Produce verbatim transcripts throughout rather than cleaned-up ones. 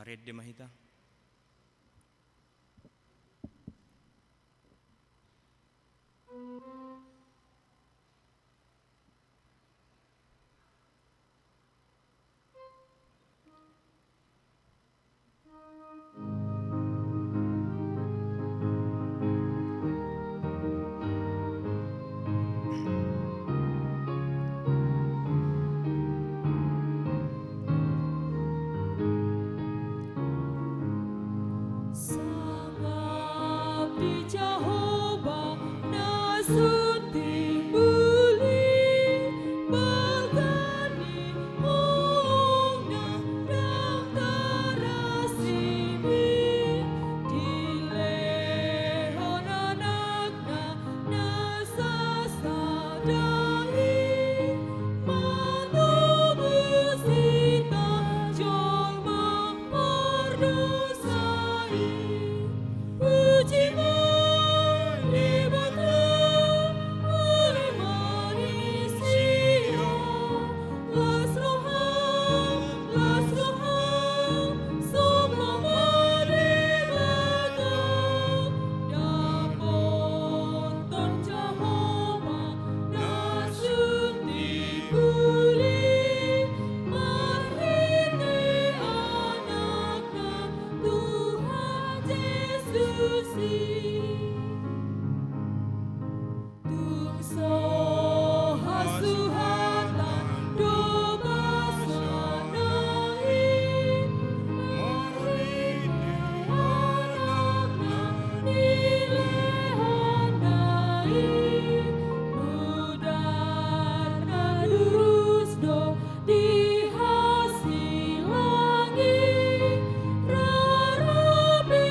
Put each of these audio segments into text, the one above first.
Ende ma hita. Sangap di Jahowa na sun timbul i, balga ni holongna ndang tarasimi, dilehon Anakna na sasada i, manobus hita jolma pardosa i. Puji ma Debata, ale ma ni sia, las roham, las roham, sombong ma Debata. Dapoton Jahowa na sun timbul i, marhite Anakna Tuhan Jesus i. Tung so hasuhatan do basana i, marhite Anakna nilehonna i, mudar na durus do di hasilang i, rarapi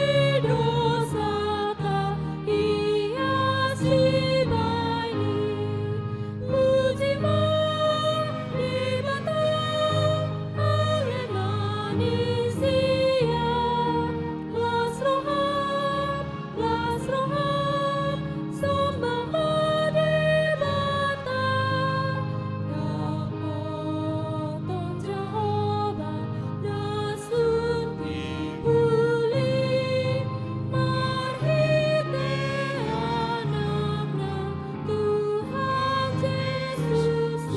dosanta ias dibahen i. Puji ma Debata, ale ma ni sia, las roham, las roham, sombong ma Debata. Dapoton Jahowa na sun timbul i, marhite Anakna Tuhan Jesus i.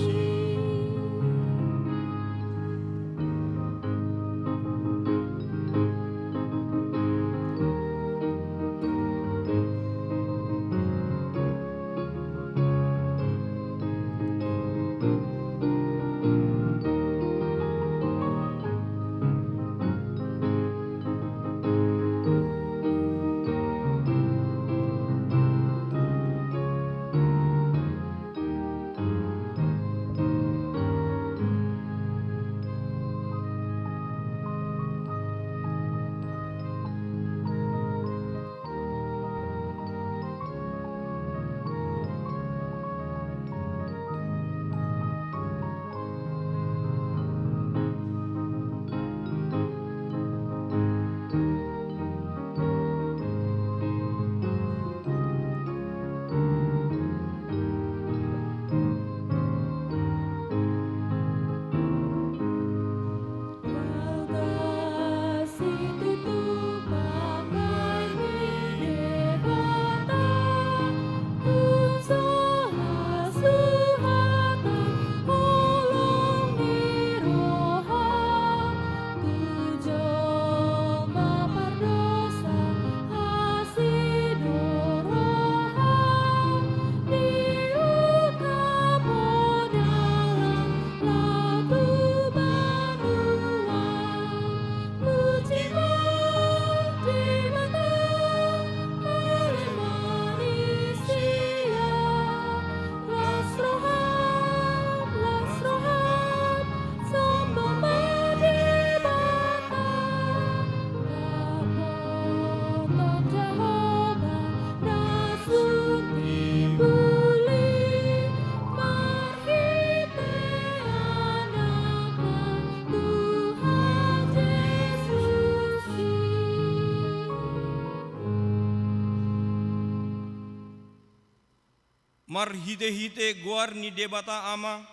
Marhitehite goar ni Debata Ama,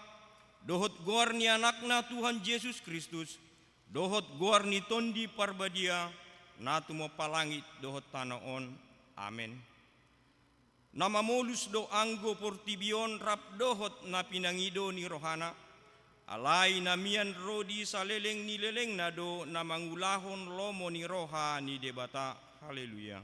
dohot goar ni Anakna Tuhan Jesus Kristus, dohot goar ni Tondi Parbadia, na tumompa langit dohot tano on. Amen. Na mamolus do anggo portibi on rap dohot na pinangido ni rohana, alai na mian ro di saleleng ni lelengna do na mangulahon lomo ni roha ni Debata. Haleluya.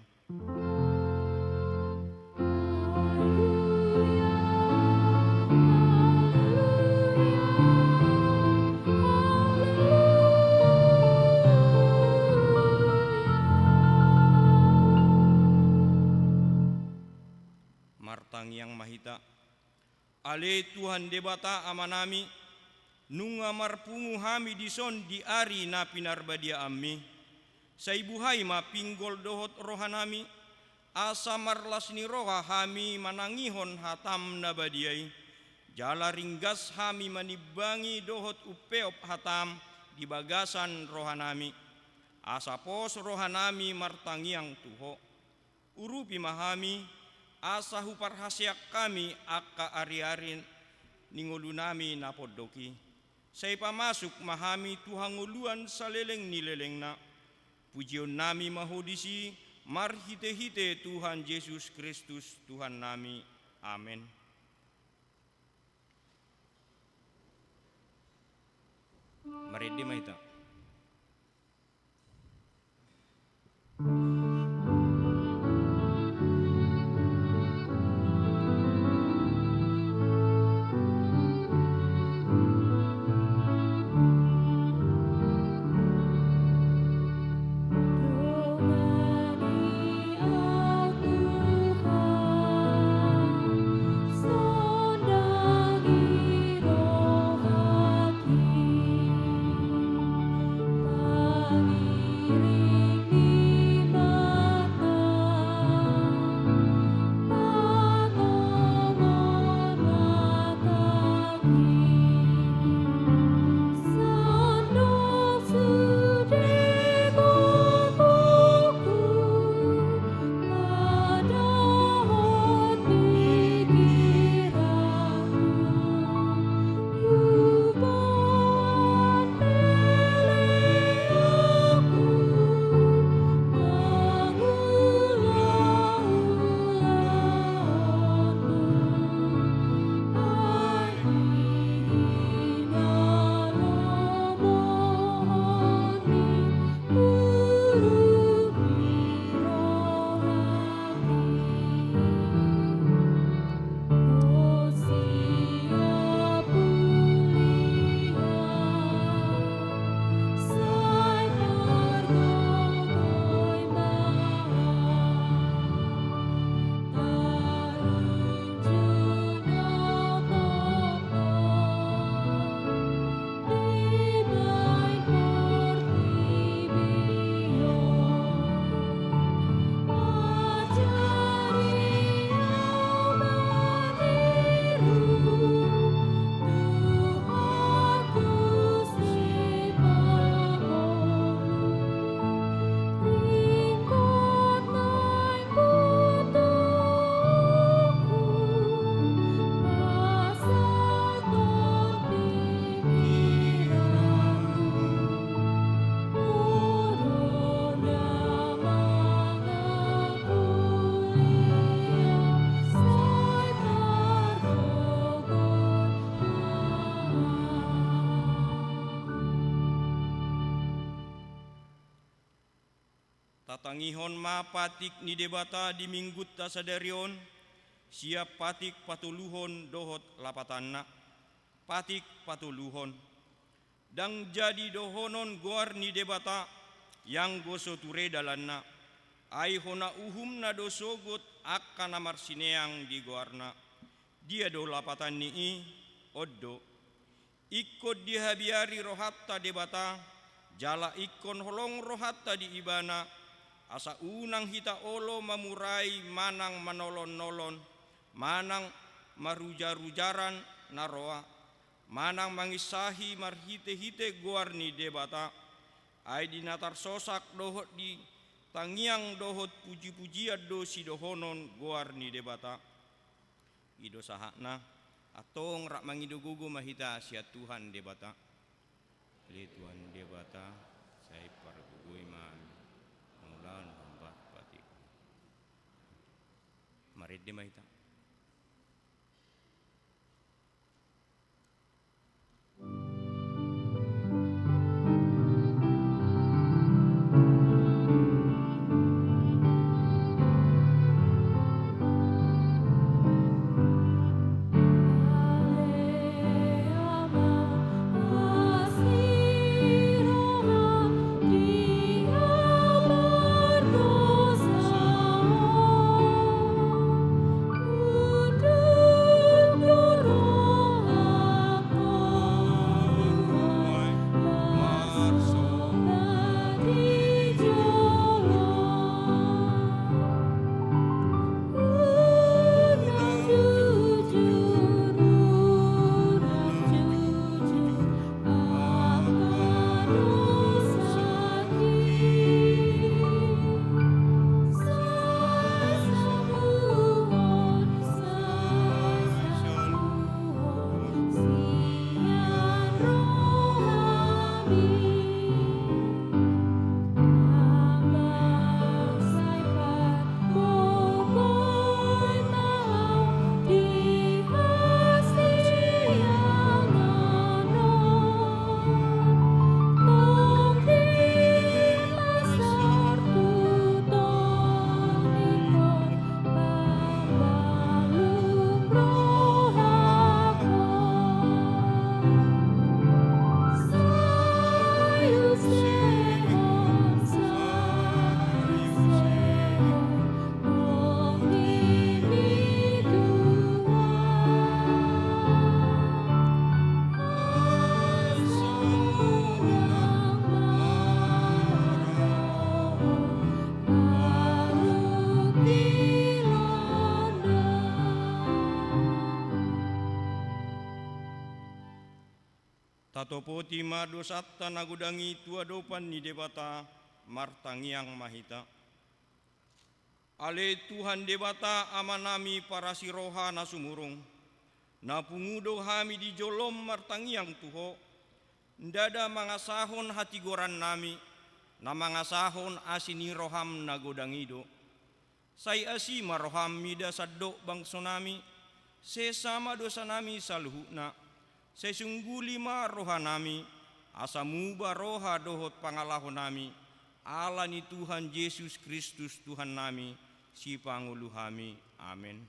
Martangiang ma hita. Ale Tuhan Debata Amanami, nunga marpungu hami dison di ari na pinarbadiaanmi. Sai buhai ma pinggol dohot rohanami, asa marlas ni roha hami manangihon hatam na badia i, jala ringgas hami manimbangi dohot umpeop hatam di bagasan rohanami, asa pos rohanami martangiang tu Ho. Urupi ma hami, asa huparhaseang hami angka ariari ni ngolunami na pondok i. Sai pamasuk ma hami tu hangoluan saleleng ni lelengna. Pujionnami ma Ho disi, marhitehite Tuhan Jesus Kristus Tuhannami. Amen. Marende ma hita. Tatangihon ma patik ni Debata di Minggunta sadari on, sian patik patoluhon dohot lapatanna. Patik patoluhon. Ndang jadi dohonon goar ni Debata, ianggo so ture dalanna. Ai hona uhumna do sogot angka na marsineang di goarna. Dia do lapatanni i? On do. Ingkon dihabiari rohanta Debata, jala ingkon holong rohanta di Ibana, asa unang hita olo mamurai manang manolon-nolon, manang marujar-ujaran na roa, manang manginsahi marhite-hite goar ni Debata, ai di na tarsosak dohot di tangiang dohot puji-pujian do sidohonon goar ni Debata. I do sahatna, antong rap mangido gogo ma hita sian Tuhan Debata. Ale Tuhan Debata, sai pargogoi ma hami mangulahon hombar patik. Marende ma hita. Tatopoti ma dosanta na godang i tu adopan ni Debata, martangiang ma hita. Ale Tuhan Debata Amanami parasiroha na sumurung, na pungu do hami di jolom martangiang tu Ho, ndada mangasahon hatigorannami, na mangasahon asi ni roham na godang i do. Sai asi ma roham mida sandok bangsonami, sesa ma dosanami saluhutna, sai sungguli ma rohanami, asa muba roha dohot pangalahonami, ala ni Tuhan Jesus Kristus Tuhannami, Sipangolu hami. Amen.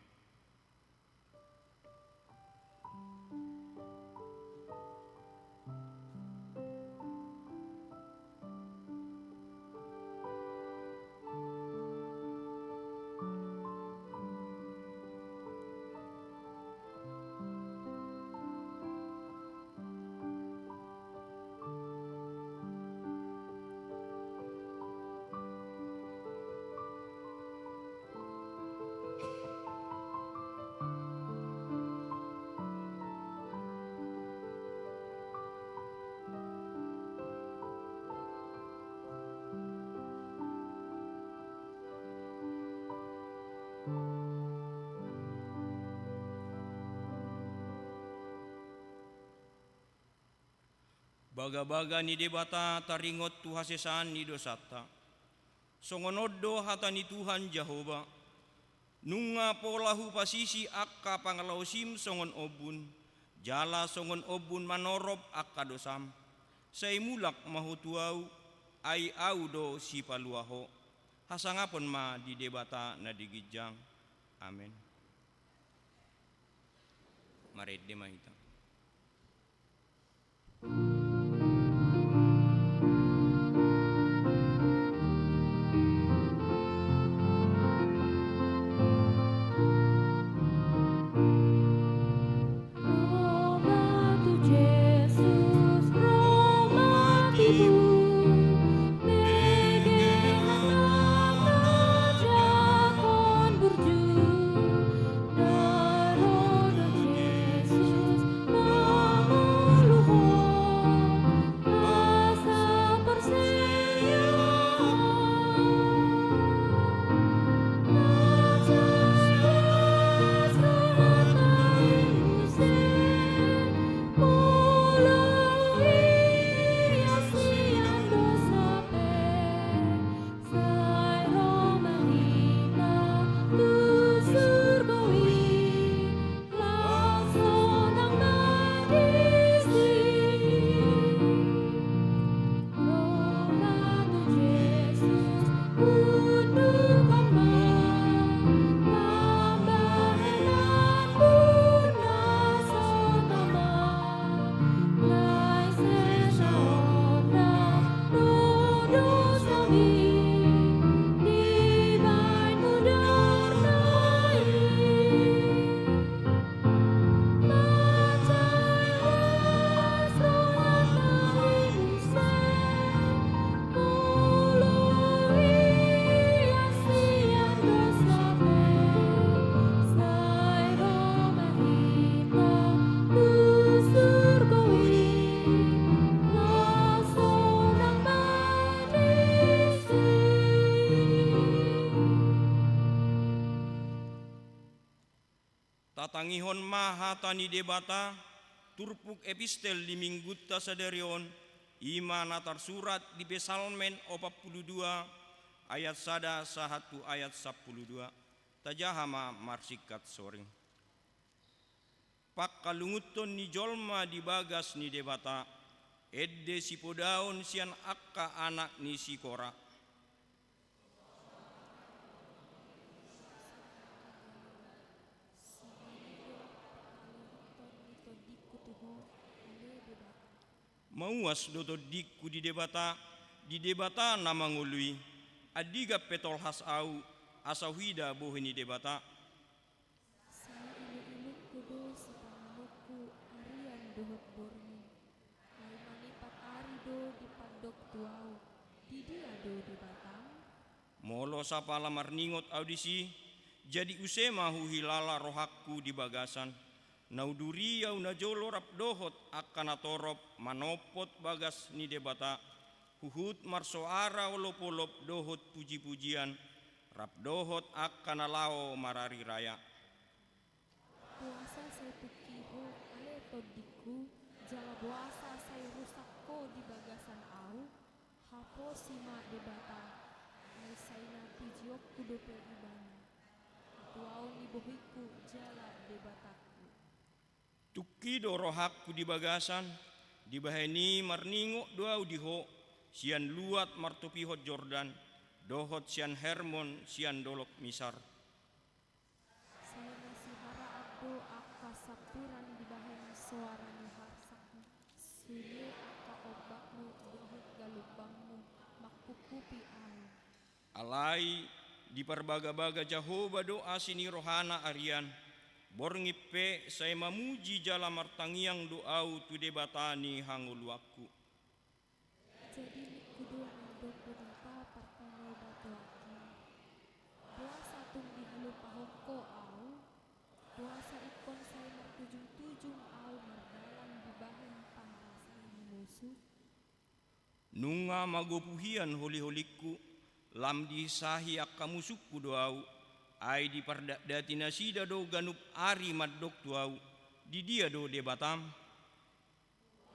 Bagabaga ni Debata taringot tu hasesaan ni dosanta. Songon on do hata ni Tuhan Jahowa: Nunga pola hupasisi angka pangalaosim songon ombun, jala songon ombun manorop angka dosam. Sai mulak ma ho tu Ahu, ai Ahu do Sipalua ho. Hasangapon ma di Debata na di ginjang. Amen. Marende ma hita. Tatangihon ma hata ni Debata, turpuk epistel di Minggunta sadari on, i ma na tarsurat di Psalmen opat pulu dua, ayat sada sahat tu ayat sampulu dua. Tajaha ma marsingkat soring. Pangkalungunhon ni jolma di bagas ni Debata, ende sipodaon sian angka anak ni si Kora. Mauas do tondingku di Debata, di Debata na mangolu i. Andigan pe tolhas ahu, asa huida bohi ni Debata. Sai ilu-ilungku do sipanganonku arian dohot borngin. Ai manipat ari do dipandok tu ahu, di dia do Debatam? Molo sapala marningot ahu disi, jadi use ma huhilala rohangku di bagasan. Na huduri ahu najolo rap dohot angka natorop manompot bagas ni Debata, huhut marsoara olop-olop dohot puji-pujian, rap dohot angka na laho marari raya. Boasa sai tungki ho, ale tondingku, jala boasa sai rusak ho di bagasan ahu? Haposi ma Debata, ai sai na pujionku dope Ibana, hatuaon ni bohingku jala Debatangku. Tungki do rohangku di bagasan, dibahen i marningot do ahu di ho, sian luat martopihon Jordan, dohot sian Hermon, sian dolok Misar. Sai masiharaat do angka sampiran dibahen soara ni harsakmu, sude angka ombakmu dohot galumbangmu mangkungkupi ahu. Alai diparbaga-baga Jahowa do asi ni rohana arian, borngin pe sai mamuji jala martangiang do ahu tu Debata ni hangoluanku. Jadi ningku do mandok Debata partanobatonki. Boasa tung dihalupahon ho ahu? Boasa ingkon sai martujung-tujung ahu mardalan dibahen pangarasan ni musu? Nunga magopu hian holi-holingku, lam disahi angka musungku do ahu, ai dipardatdati nasida do ganup ari mandok tu ahu, di dia do Debatam?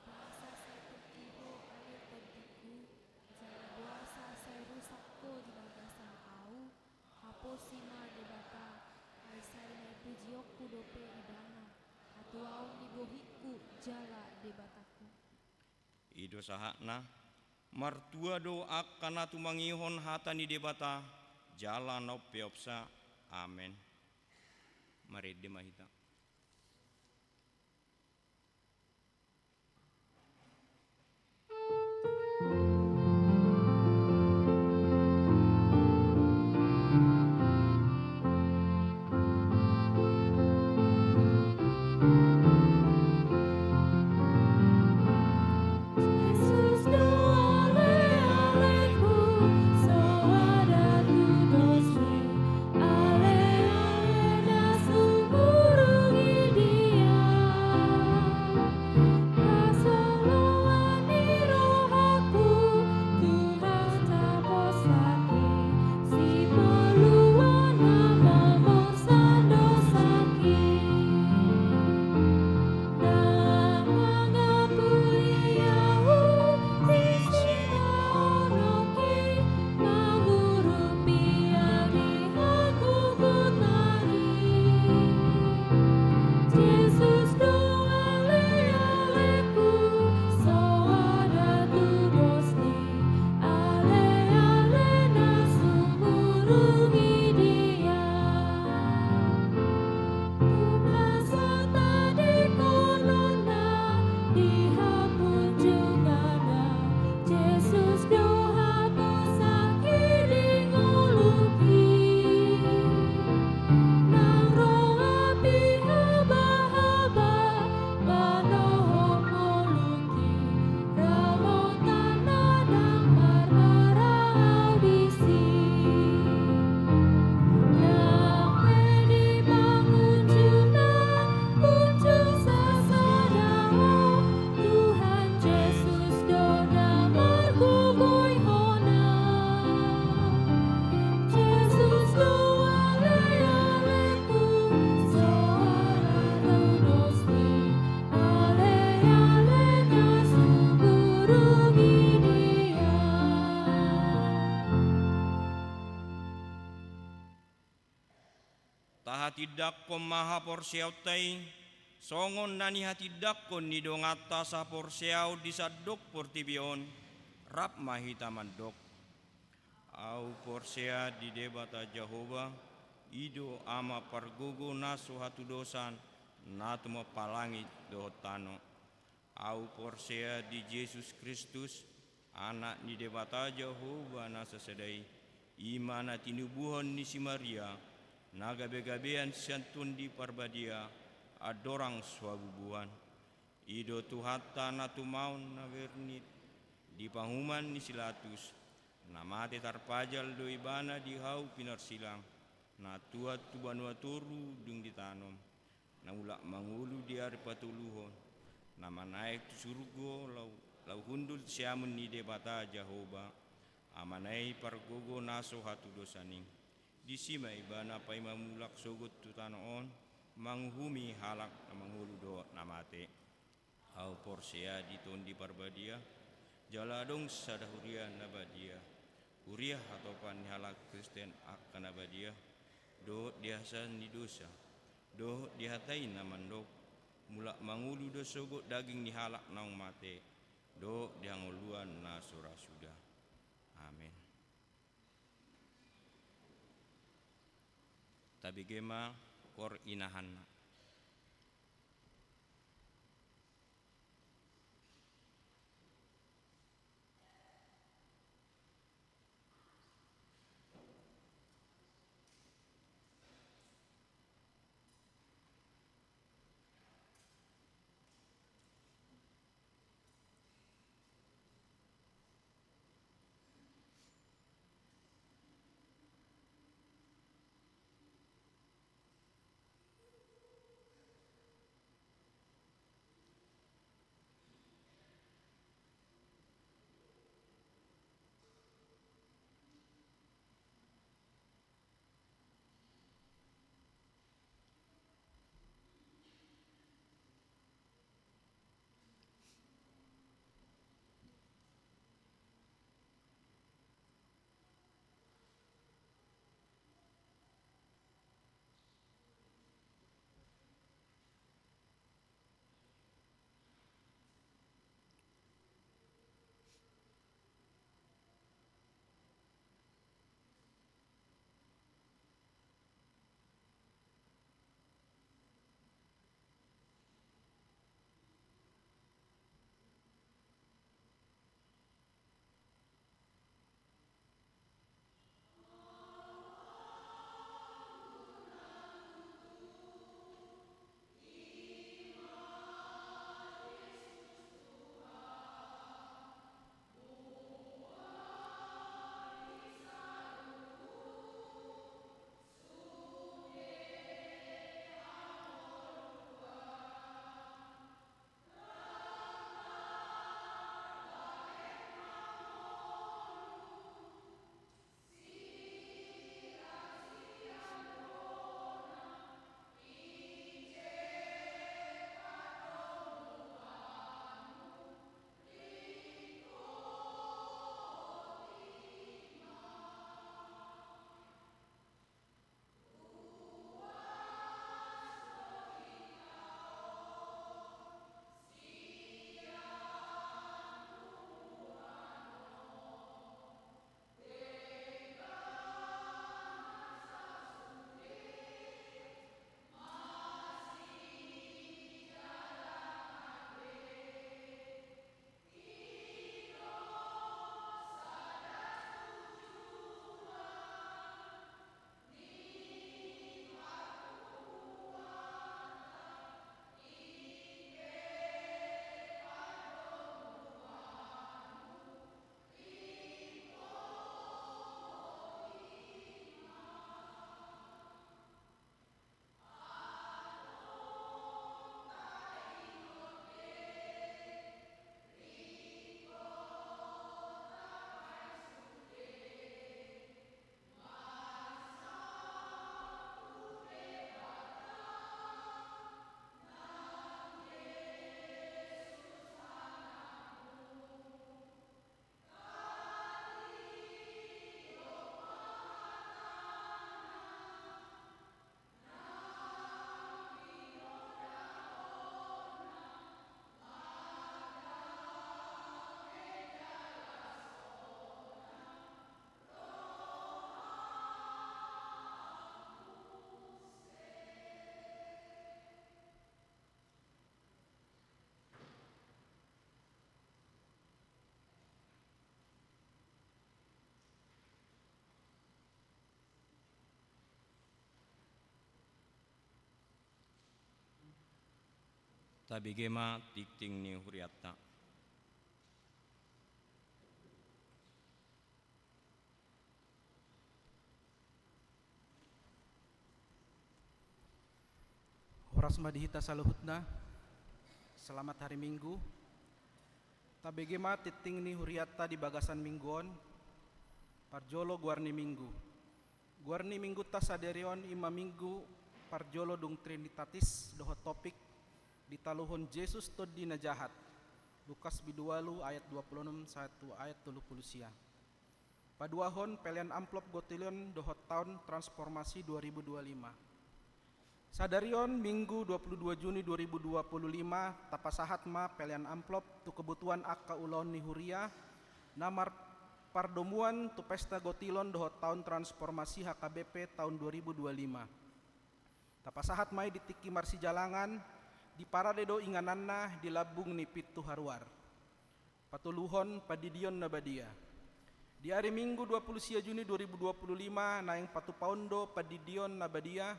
Boasa sai tungki ho ale tondingku, jala boasa sai rusak ho di bagasan ahu? Haposi ma Debata, ai sai na pujionku dope Ibana, hatuaon ni bohingku jala Debatangku. I do sahatna. Martua do angka na tumangihon hata ni Debata, jala na umpeopsa. Amen. Marende ma hita. Tindangkon ma haporseaonta i, songon na nihatindangkon ni donganta saporseaon di sandok portibi on, rap ma hita mandok: Ahu porsea di Debata Jahowa, i do Ama pargogo na so hatudosan, na tumompa langit dohot tano. Ahu porsea di Jesus Kristus, Anak ni Debata Jahowa na sasada i, i ma na tinubuhon ni si Maria, na gabegabean sian Tondi Parbadia, andorang so habubuhan. I do Tuhanta na tumaon na bernit, di panguhuman ni si Latus, na mate tarpajal do Ibana di hau pinarsilang, na tuat tu banua toru dung ditanom, na mulak mangolu di ari patoluhon, na manaek tu surgo laho, laho hundul siamun ni Debata Jahowa, Amana i pargogo na so hatudosan i. Disi ma Ibana paima mulak sogot tu tano on, manguhumi halak na mangolu dohot na mate. Ahu porsea di Tondi Parbadia, jala adong sada huria na badia, huria hatopan ni halak Kristen angka na badia, dohot di hasesaan ni dosa, dohot di hata i na mandok: Mulak mangolu do sogot daging ni halak naung mate, dohot di hangoluan na so ra suda. Amen. Tabege ma, hor inahanna. Tabege ma tingting ni hurianta. Horas ma di hita saluhutna. Selamat hari Minggu. Tabege ma tingting ni hurianta di bagasan minggu on. Parjolo, goar ni Minggu. Goar ni Minggunta sadari on i ma Minggu parjolo dung Trinitatis dohot topik ditaluhon Jesus Tondi na Jahat, Lukas bindu ualu ayat dua pulu onom sahat tu ayat tolu pulu sia. Paduahon pelean amplop gotilon dohot taon transformasi dua ribu dua lima. Sadari on, Minggu dua pulu dua Juni dua ribu dua pulu lima, tapasahat ma pelean amplop tu kebutuhan angka ulaon ni huria na marpardomuan tu pesta gotilon dohot taon transformasi H K B P taon dua ribu dua lima. Tapasahat ma i di tingki marsijalangan, diparade do ingananna di lambung ni pintu haruar. Patoluhon, pandidion na badia. Di ari Minggu dua pulu sia Juni dua ribu dua pulu lima naeng patupaon do pandidion na badia,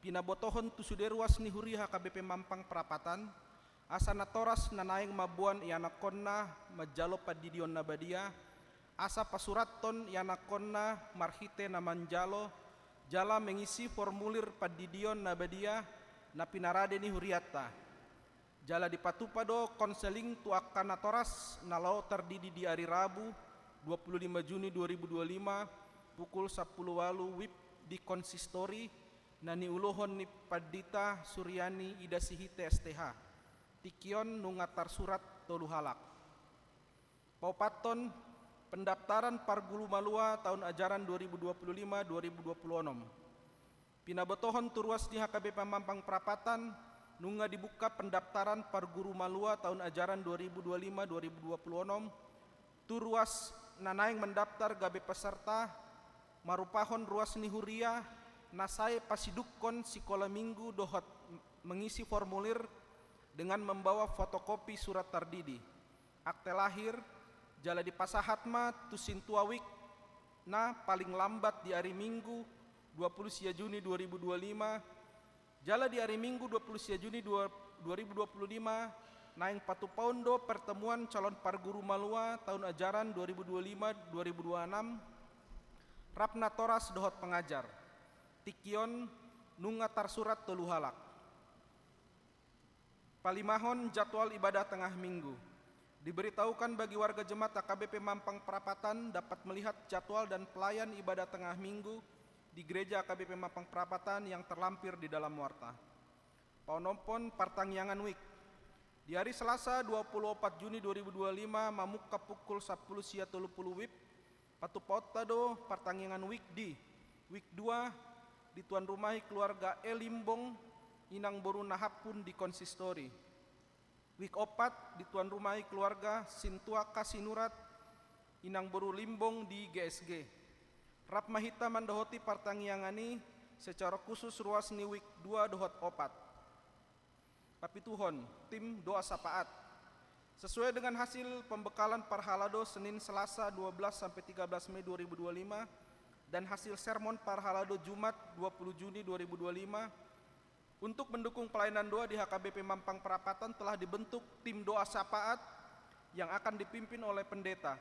pinabotohon tu sude ruas ni huria H K B P Mampang Prapatan, asa natoras na naeng mamboan ianakhonna manjalo pandidion na badia, asa pasurathon ianakhonna marhite na manjalo jala mengisi formulir pandidion na badia na pinarade ni hurianta. Jala dipatupa do konseling tu angka natoras na laho tardidi di ari Rabu, dua pulu lima Juni dua ribu dua lima, pukul sampulu ualu wib di konsistori na niulohon ni Pandita Suryani Ida Sihite S T H. Tingki on nunga tarsurat tolu halak. Paopathon, pendaftaran parguru malua taon ajaran dua ribu dua pulu lima dua ribu dua pulu onom. Pinabotohon tu ruas ni H K B P Mampang Prapatan, nunga dibuka pendaftaran parguru malua taon ajaran dua ribu dua lima dua ribu dua pulu onom, tu ruas na naeng mendaftar gabe peserta, marupahon ruas ni huria na sae pasidukkon sikola Minggu dohot mengisi formulir dengan membawa fotokopi surat tardidi, akte lahir, jala dipasahat ma tu sintua wik na paling lambat di ari Minggu dua pulu sia Juni dua ribu dua lima, jala di ari Minggu dua pulu sia Juni dua, dua ribu dua puluh lima, naeng patupaon do pertemuan calon parguru malua taon ajaran dua ribu dua lima dua ribu dua enam, rap natoras dohot pengajar. Tingki on nunga tarsurat tolu halak. Palimahon, jadwal ibadah tengah minggu. Diberitahukan bagi warga jemaat H K B P Mampang Prapatan dapat melihat jadwal dan pelayan ibadah tengah minggu di gereja H K B P Mampang Prapatan yang terlampir di dalam warta. Paonomhon, partangiangan wik. Di ari Selasa dua pulu opat Juni dua ribu dua lima, mamungka pukul sampulu sia tolu pulu wib, patupaonta do partangiangan wik di, wik dua, dituan rumahi keluarga E Limbong, inang boru Nahampun di konsistori. Wik opat, dituan rumahi keluarga Sintua Kasinurat, inang boru Limbong di G S G. Rap ma hita mandohoti partangiangan i secara khusus ruas ni wik dua dohot opat. Papituhon, tim doa syafaat. Sesuai dengan hasil pembekalan parhalado Senin Selasa dua belas sampai tiga belas Mei dua ribu dua lima dan hasil sermon parhalado Jumat dua puluh Juni dua ribu dua lima, untuk mendukung pelayanan doa di H K B P Mampang Prapatan telah dibentuk tim doa syafaat yang akan dipimpin oleh pendeta.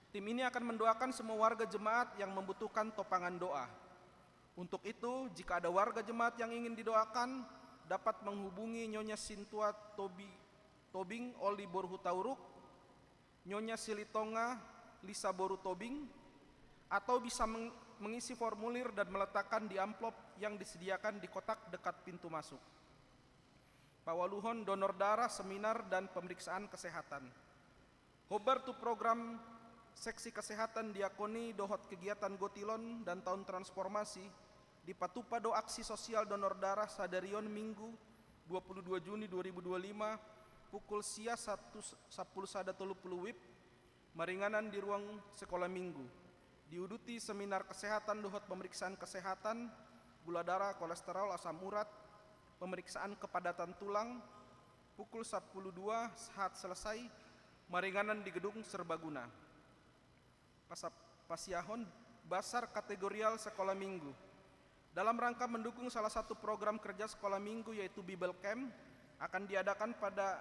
Tim ini akan mendoakan semua warga jemaat yang membutuhkan topangan doa. Untuk itu, jika ada warga jemaat yang ingin didoakan, dapat menghubungi Nyonya Sintua Tobi-, Tobing Oli boru Hutauruk, Nyonya Silitonga Lisa boru Tobing, atau bisa meng-, mengisi formulir dan meletakkan di amplop yang disediakan di kotak dekat pintu masuk. Paualuhon, donor darah, seminar, dan pemeriksaan kesehatan. Hombar tu program seksi kesehatan diakoni dohot kegiatan gotilon dan taon transformasi, dipatupa do aksi sosial donor darah sadari on Minggu dua puluh dua Juni dua ribu dua lima, pukul sia satu, sampulu sada tolu pulu wib, maringanan di ruang sekolah minggu. Diuduti seminar kesehatan dohot pemeriksaan kesehatan, gula darah, kolesterol, asam urat, pemeriksaan kepadatan tulang, pukul sampulu dua sahat selesai, maringanan di gedung serbaguna. Pasap-, pasiahon basar kategorial sekolah minggu. Dalam rangka mendukung salah satu program kerja sekolah minggu, yaitu Bible Camp, akan diadakan pada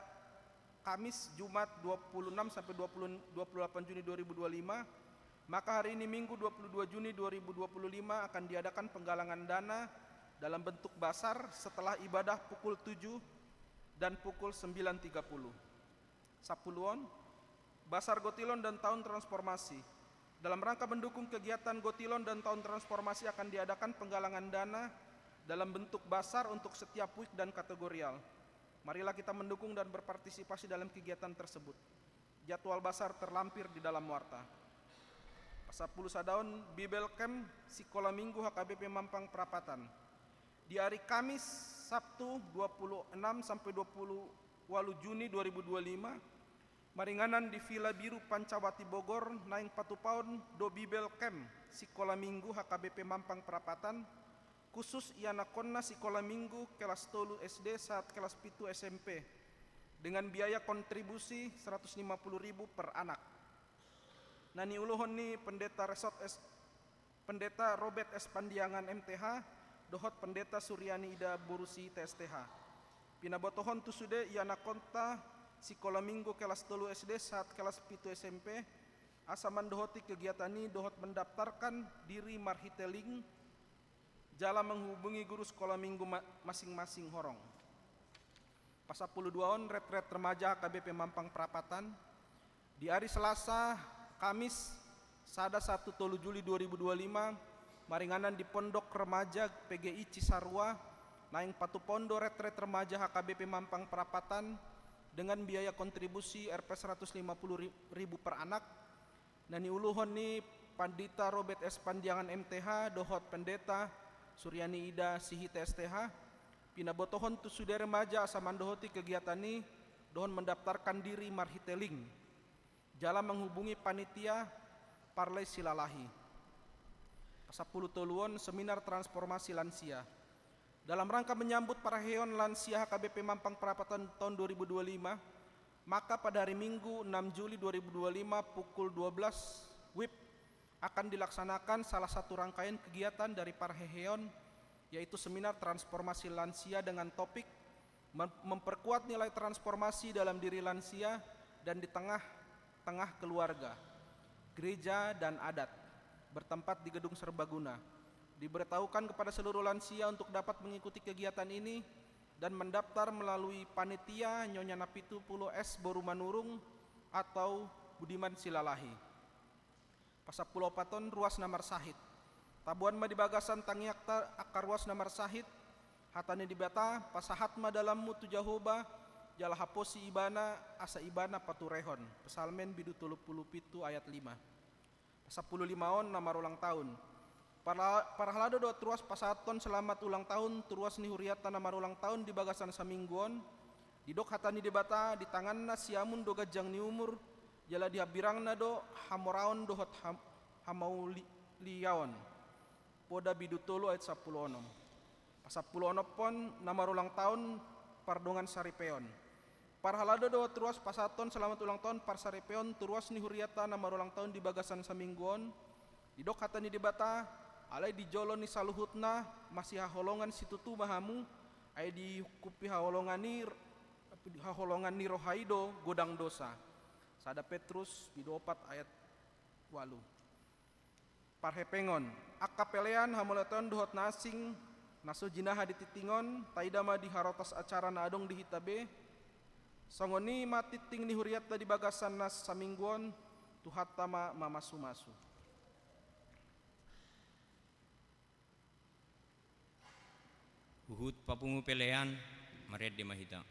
Kamis, Jumat dua puluh enam sampai dua puluh, dua puluh delapan Juni dua ribu dua puluh lima, maka hari ini Minggu dua puluh dua Juni dua ribu dua puluh lima akan diadakan penggalangan dana dalam bentuk basar setelah ibadah pukul tujuh dan pukul sembilan tiga puluh. Sampulu on, basar Gotilon dan Tahun Transformasi. Dalam rangka mendukung kegiatan Gotilon dan Tahun Transformasi akan diadakan penggalangan dana dalam bentuk basar untuk setiap week dan kategorial. Marilah kita mendukung dan berpartisipasi dalam kegiatan tersebut. Jadwal basar terlampir di dalam warta. Pasampulu sadaon, Bible Camp Sikola Minggu H K B P Mampang Prapatan. Di ari Kamis, Sabtu, dua puluh enam sampai dua puluh walu Juni dua ribu dua puluh lima, maringanan di Villa Biru Pancawati Bogor, naeng patupaon do Bible Camp Sikola Minggu H K B P Mampang Prapatan, khusus ianakhonna sikola minggu kelas tolu S D sahat kelas pitu S M P, dengan biaya kontribusi seratus lima puluh ribu per anak. Na niuluhon ni Pendeta Resort S-, Pendeta Robert S Pandiangan M T H, dohot Pendeta Suryani Ida boru Sihite S T H. Pinabotohon tu sude ianakhonta sikola minggu kelas tolu S D sahat kelas pitu S M P, asa mandohoti kegiatan i dohot mendaftarkan diri marhite link jala menghubungi guru sekolah minggu ma-, masing-masing horong. Pasampulu dua on, retret remaja H K B P Mampang Prapatan. Di ari Selasa, Kamis, sada sahat tu tolu Juli dua ribu dua puluh lima, maringanan di Pondok Remaja P G I Cisarua, naeng patupaon do retret remaja H K B P Mampang Prapatan dengan biaya kontribusi R P seratus lima puluh ribu per anak, na niuluhon ni Pandita Robert S Pandiangan M T H dohot Pendeta Suryani Ida Sihite S T H, pinabotohon tu sude remaja asa mandohoti kegiatan i dohot mendaftarkan diri marhite link jala menghubungi panitia Parley Silalahi. Pasampulu tolu on, seminar transformasi lansia. Dalam rangka menyambut parheheon lansia H K B P Mampang Prapatan tahun dua ribu dua puluh lima, maka pada hari Minggu, enam Juli dua ribu dua puluh lima, pukul dua belas W I B, akan dilaksanakan salah satu rangkaian kegiatan dari parheheon, yaitu seminar transformasi lansia dengan topik mem-, memperkuat nilai transformasi dalam diri lansia dan di tengah-tengah keluarga, gereja, dan adat, bertempat di Gedung Serbaguna. Diberitahukan kepada seluruh lansia untuk dapat mengikuti kegiatan ini dan mendaftar melalui panitia Nyonya Napitu Pulo S boru Manurung atau Budiman Silalahi. Pasampulu opat on, ruas na marsahit. Taboan ma di bagasan tangiangta angka ruas na marsahit. Hata ni Debata, pasahat ma dalanmu tu Jahowa, jala haposi Ibana, asa Ibana paturehon. Psalmen bindu tolu pulu pitu ayat lima. Pasampulu lima on, na marulang tahun. Parla-, parhalado dohot ruas pasahathon selamat ulang tahun tu ruas ni hurianta na marulang tahun di bagasan saminggu on, didok hata ni Debata, di tanganna siamun do ganjang ni umur, jala di hambirangna do hamoraon dohot ham-, hamauliaon. Poda bindu tolu ayat sampulu onom. Pasampulu onom on, na marulang tahun pardongan saripeon. Parhalado dohot ruas pasahathon selamat ulang tahun parsaripeon tu ruas ni hurianta na marulang tahun di bagasan saminggu on, didok hata ni Debata, alai di jolo ni saluhutna masihaholongan situtu ma hamu, ai diungkupi haholongan ni, haholongan ni roha i do godang dosa. Sada Petrus bindu opat ayat walu. Parhepengon, angka pelean, hamauliateon dohot na asing na so jinaha di tingting on, taida ma di harotas acara na adong di hita be. Songon i ma tingting ni hurianta di bagasan na saminggu on, Tuhanta ma mamasumasu. Huhut papungu pelean, marende ma hita.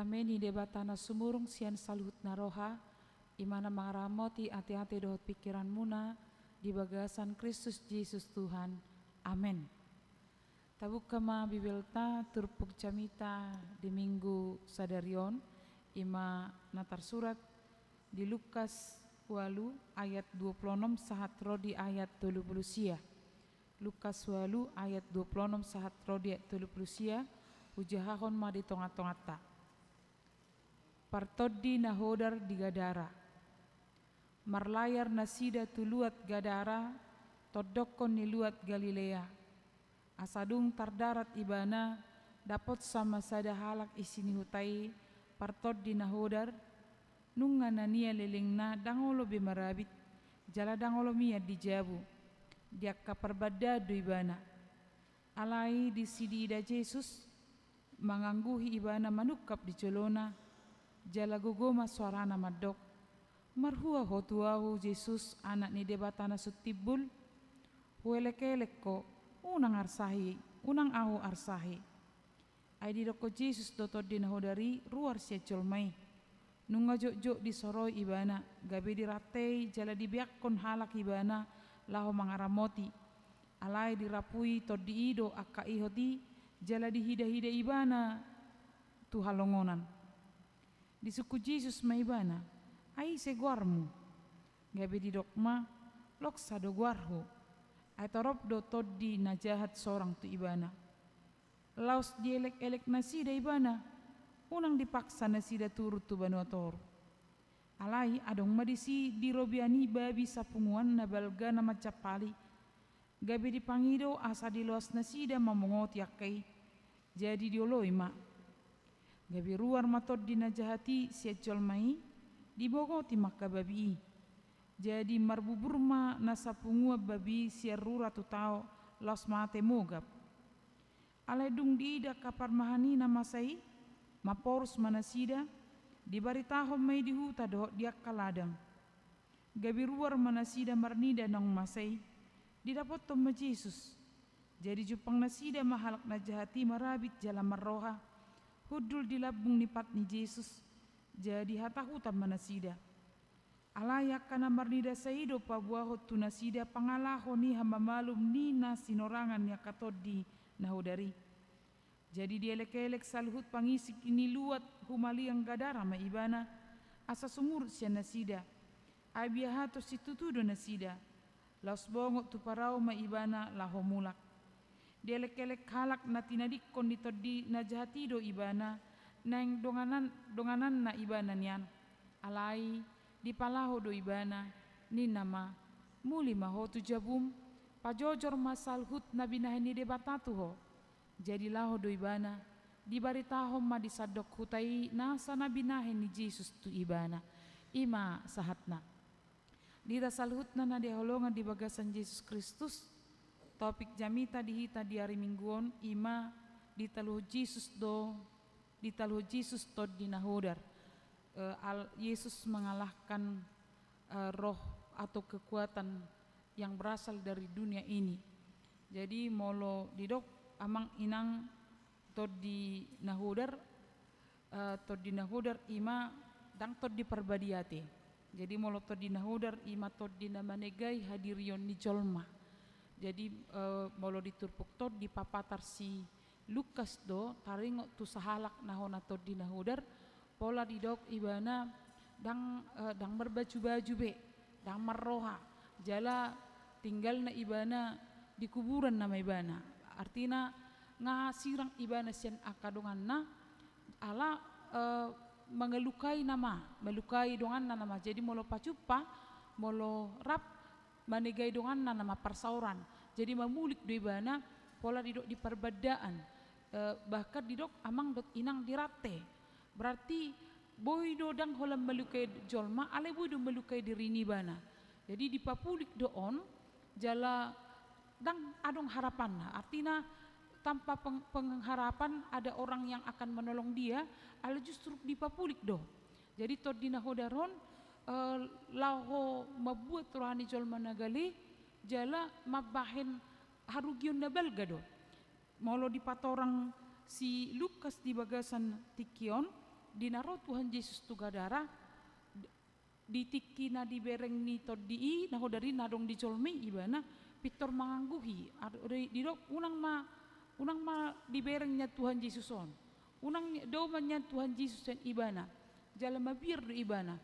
Dame ni Debata na sumurung sian saluhut na roha, i ma na mangaramoti ateate dohot pingkiranmuna di bagasan Kristus Jesus Tuhan. Amen. Tabuka ma Bibelta, turpuk jamita di Minggu sadari on, i ma na tarsurat di Lukas ualu ayat dua pulu onom sahat ro di ayat tolu pulu sia. Lukas ualu ayat dua pulu onom sahat ro di ayat tolu pulu sia, hujahahon ma di tonga-tonganta. Partondi na hodar di Gadara. Marlayar nasida tu luat Gadara, tondokkon ni luat Galilea. Asa dung tardarat ibana, dapotsa ma sada halak isi ni huta i, partondi na hodar, nunga nania lelengna ndang olo be marabit, jala ndang olo mian di jabu. Di angka parbandaan do ibana. Alai disi diida Jesus, mangangguhi ibana manungkap di jolona, jala gogo ma soarana mandok: Marhua ho tu ahu, Jesus, Anak ni Debata na sun timbul? Huelek-elek ho, unang arsahi, unang ahu arsahi. Ai didokkon Jesus do tondi na hodar i ruar sian jolma i. Nunga jotjot disoroi ibana, gabe dirantei jala dibeakkon halak ibana laho mangaramoti. Alai dirapui tondi i do angka ihot i, jala dihida-hida ibana tu halongonan. Disungkun Jesus ma ibana: Ai ise goarmu? Gabe didok ma: Loksa do goarhu. Ai torop do tondi na jahat sorang tu ibana. Laos dielek-elek nasida ibana, unang dipaksa nasida turun tu banua toru. Alai adong ma disi di robean i babi sapunguan na balga na manjampali. Gabe dipangido asa diloas nasida mamongoti angka i. Jadi dioloi ma. Gabe ruar ma tondi na jahat i sian jolma i, dimongoti ma angka babi i. Jadi marbubur ma na sapunguan babi i sian rura tu tao, laos mate mogap. Alai dung diida angka parmahan i na masa i, maporus ma nasida, dibaritahon ma i di huta dohot di angka ladang. Gabe ruar ma nasida marnida naung masa i, didapothon ma Jesus. Jadi jumpang nasida ma halak na jahat i marabit jala marroha, hundul di lambung ni pat ni Jesus, jadi hatahutan ma nasida. Alai angka na marnida sai i do paboahon tu nasida pangalaho ni hamamalum ni na sinorangan ni angka tondi na hodar i. Jadi dielek-elek saluhut pangisik ni luat humaliang Gadara ma ibana, asa sumurut sian nasida. Ai biahaton situtu do nasida. Laos bongot tu parau ma ibana laho mulak. Dielek-elek halak na tinadingkon ni tondi na jahat i do ibana, naeng donganan, dongananna ibana nian. Alai dipalaho do ibana, ninna ma: Muli ma ho tu jabum, pajojor ma saluhut na binahen ni Debata tu ho. Jadi laho do ibana, dibaritahon ma di sandok huta i nasa na binahen ni Jesus tu ibana. I ma sahatna. Di hita saluhutna na hinaholongan di bagasan Jesus Kristus, topik jamita di hita di ari Minggu on i ma ditaluhon Jesus do, ditaluhon Jesus tondi na hodar. Eh, al-, Yesus mengalahkan, eh, roh atau kekuatan yang berasal dari dunia ini. Jadi molo didok amang inang tondi na hodar, eh, tondi na hodar i ma ndang tondi parbadia ate. Jadi molo tondi na hodar i ma tondi na manegai hadirion ni jolma. Jadi, eh, molo di turpuk tondi papatar si Lukas do taringot tu sahalak na hona tondi na hodar, pola didok ibana ndang, eh, ndang marbaju-baju be, ndang marroha, jala tinggalna ibana di kuburan nama ibana. Artina nga sirang ibana sian angka donganna, ala, eh, mangalukai nama, malukai donganna nama. Jadi molo pajumpa, molo rap, manegai donganna nama parsaoran. Jadi mamulik do ibana, pola didok di parbandaan. Eh, bahkan didok amang dohot inang di rante. Berarti boi do ndang holan malukai jolma, alai boi do malukai diri ni ibana. Jadi dipapulik do on, jala ndang adong harapanna. Artina tanpa peng-, pengharapan ada orang yang akan menolong dia, alai justru dipapulik do. Jadi tondi na hodar on, eh, laho mambuat roha ni jolma na gale, jala mambahen harugion na balga do. Molo dipatorang si Lukas di bagasan tingki on, Di na ro Tuhan Jesus tu Gadara, d-, di tingki na dibereng ni tondi i, na hodar i na adong di jolma i ibana, pintor mangangguhi. Ar-, di-, didok, unang ma, unang ma dibereng nian Tuhan Jesus on. Unang ni-, dao ma nian Tuhan Jesus sian ibana. Jala mabiar do ibana.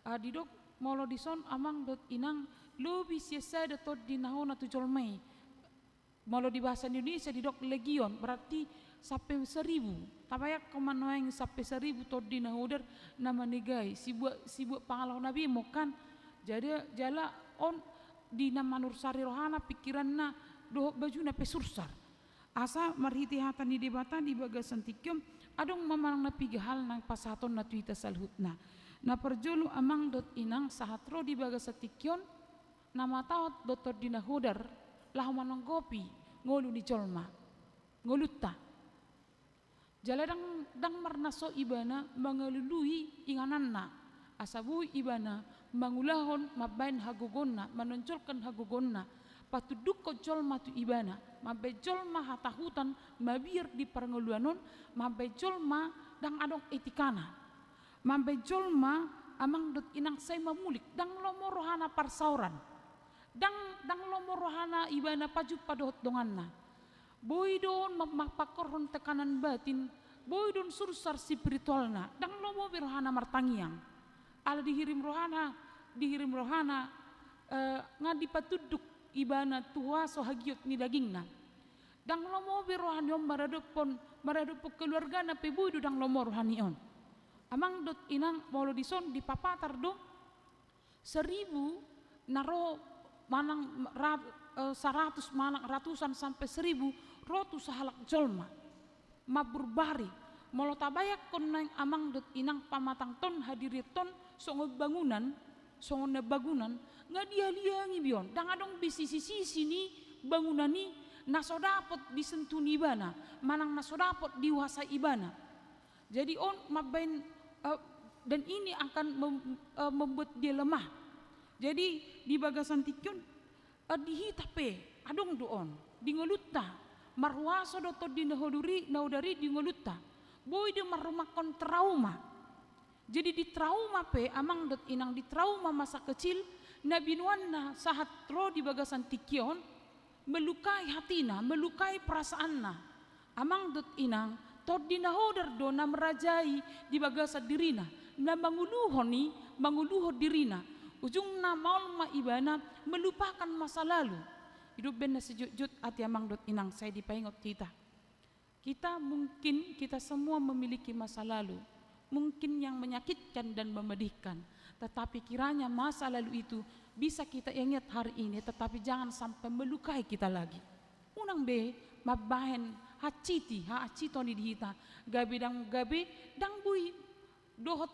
Ah, didok, molo dison amang dohot inang, lobi sian sada tondi na hona tu jolma i. Molo di bahasa Indonesia didok legion, berarti sampe seribu. Tabayangkon ma nuaeng sampe seribu tondi na hodar na manegai, sibuat, sibuat pangalahona be mungkin. Jadi jala on di na manursari rohana, pikiranna, dohot bajuna pe sursar. Asa marhite hata ni Debata di bagasan tingki on, adong ma manang na piga hal na pasahatonna tu hita saluhutna. Na parjolo amang dohot inang, sahat ro di bagasan tingki on, na mataon do tondi na hodar, laho manonggopi ngolu ni jolma, ngolunta. Jala ndang, ndang marnaso ibana mangalului ingananna, asa boi ibana mangulahon mambaen hagogoonna, manonjolkan hagogoonna, patundukkon jolma tu ibana, mambaen jolma hatahutan, mabiar di parngoluan on, mambaen jolma ndang adong etikana. Mambaen jolma amang dohot inang sai mamulik, ndang lomo rohana parsaoran. Ndang, ndang lomo rohana ibana pajumpa dohot donganna. Boi do on ma-, ma-, mangkorhon tekanan batin, boi do on sursar spiritualna, ndang lomo be rohana martangiang. Ala dihirim rohana, dihirim rohana, eh, nga dipatunduk ibana tu huaso hagiot ni dagingna. Ndang lomo be roha ni on maradophon, maradophon keluargana pe boi do ndang lomo roha ni on. Amang dohot inang, molo dison dipapatar do, seribu na ro manang ra-, eh, saratus manang ratusan sampe seribu ro tu sahalak jolma. Mamburbari, molo tabayangkon nuaeng amang dohot inang pamatangton hadirionton songon bangunan, songon na bangunan, nga dialiangi be on, ndang adong be sisi-sisi ni bangunan i na so dapot disentuh ni ibana, manang na so dapot diuasai ibana. Jadi on mambaen, eh, dan ini akan mem-, eh, membuat dia lemah. Jadi di bagasan tingki on, eh, di hita pe, adong do on, di ngolunta, marhuaso do tondi na hodar i, na hodar i di ngolunta. Boi do marrumangkon trauma. Jadi di trauma pe, amang dohot inang, di trauma masa kecil, na binoanna sahat ro di bagasan tingki on, melukai hatina, melukai perasaanna. Amang dohot inang, tondi na hodar do na merajai di bagasan dirina, na manguluhon i, manguluhon dirina. Ujungna maol ma ibana melupakan masa lalu. Didok baen na sijotjot ate amang dohot inang, sai dipaingot hita. Kita mungkin, kita semua memiliki masa lalu. Mungkin yang menyakitkan dan memedihkan. Tetapi kiranya masa lalu itu bisa kita ingat hari ini, tetapi jangan sampai melukai kita lagi. Unang be mambaen hansiti, hahansiton i di hita, gabe ndang, gabe ndang boi dohot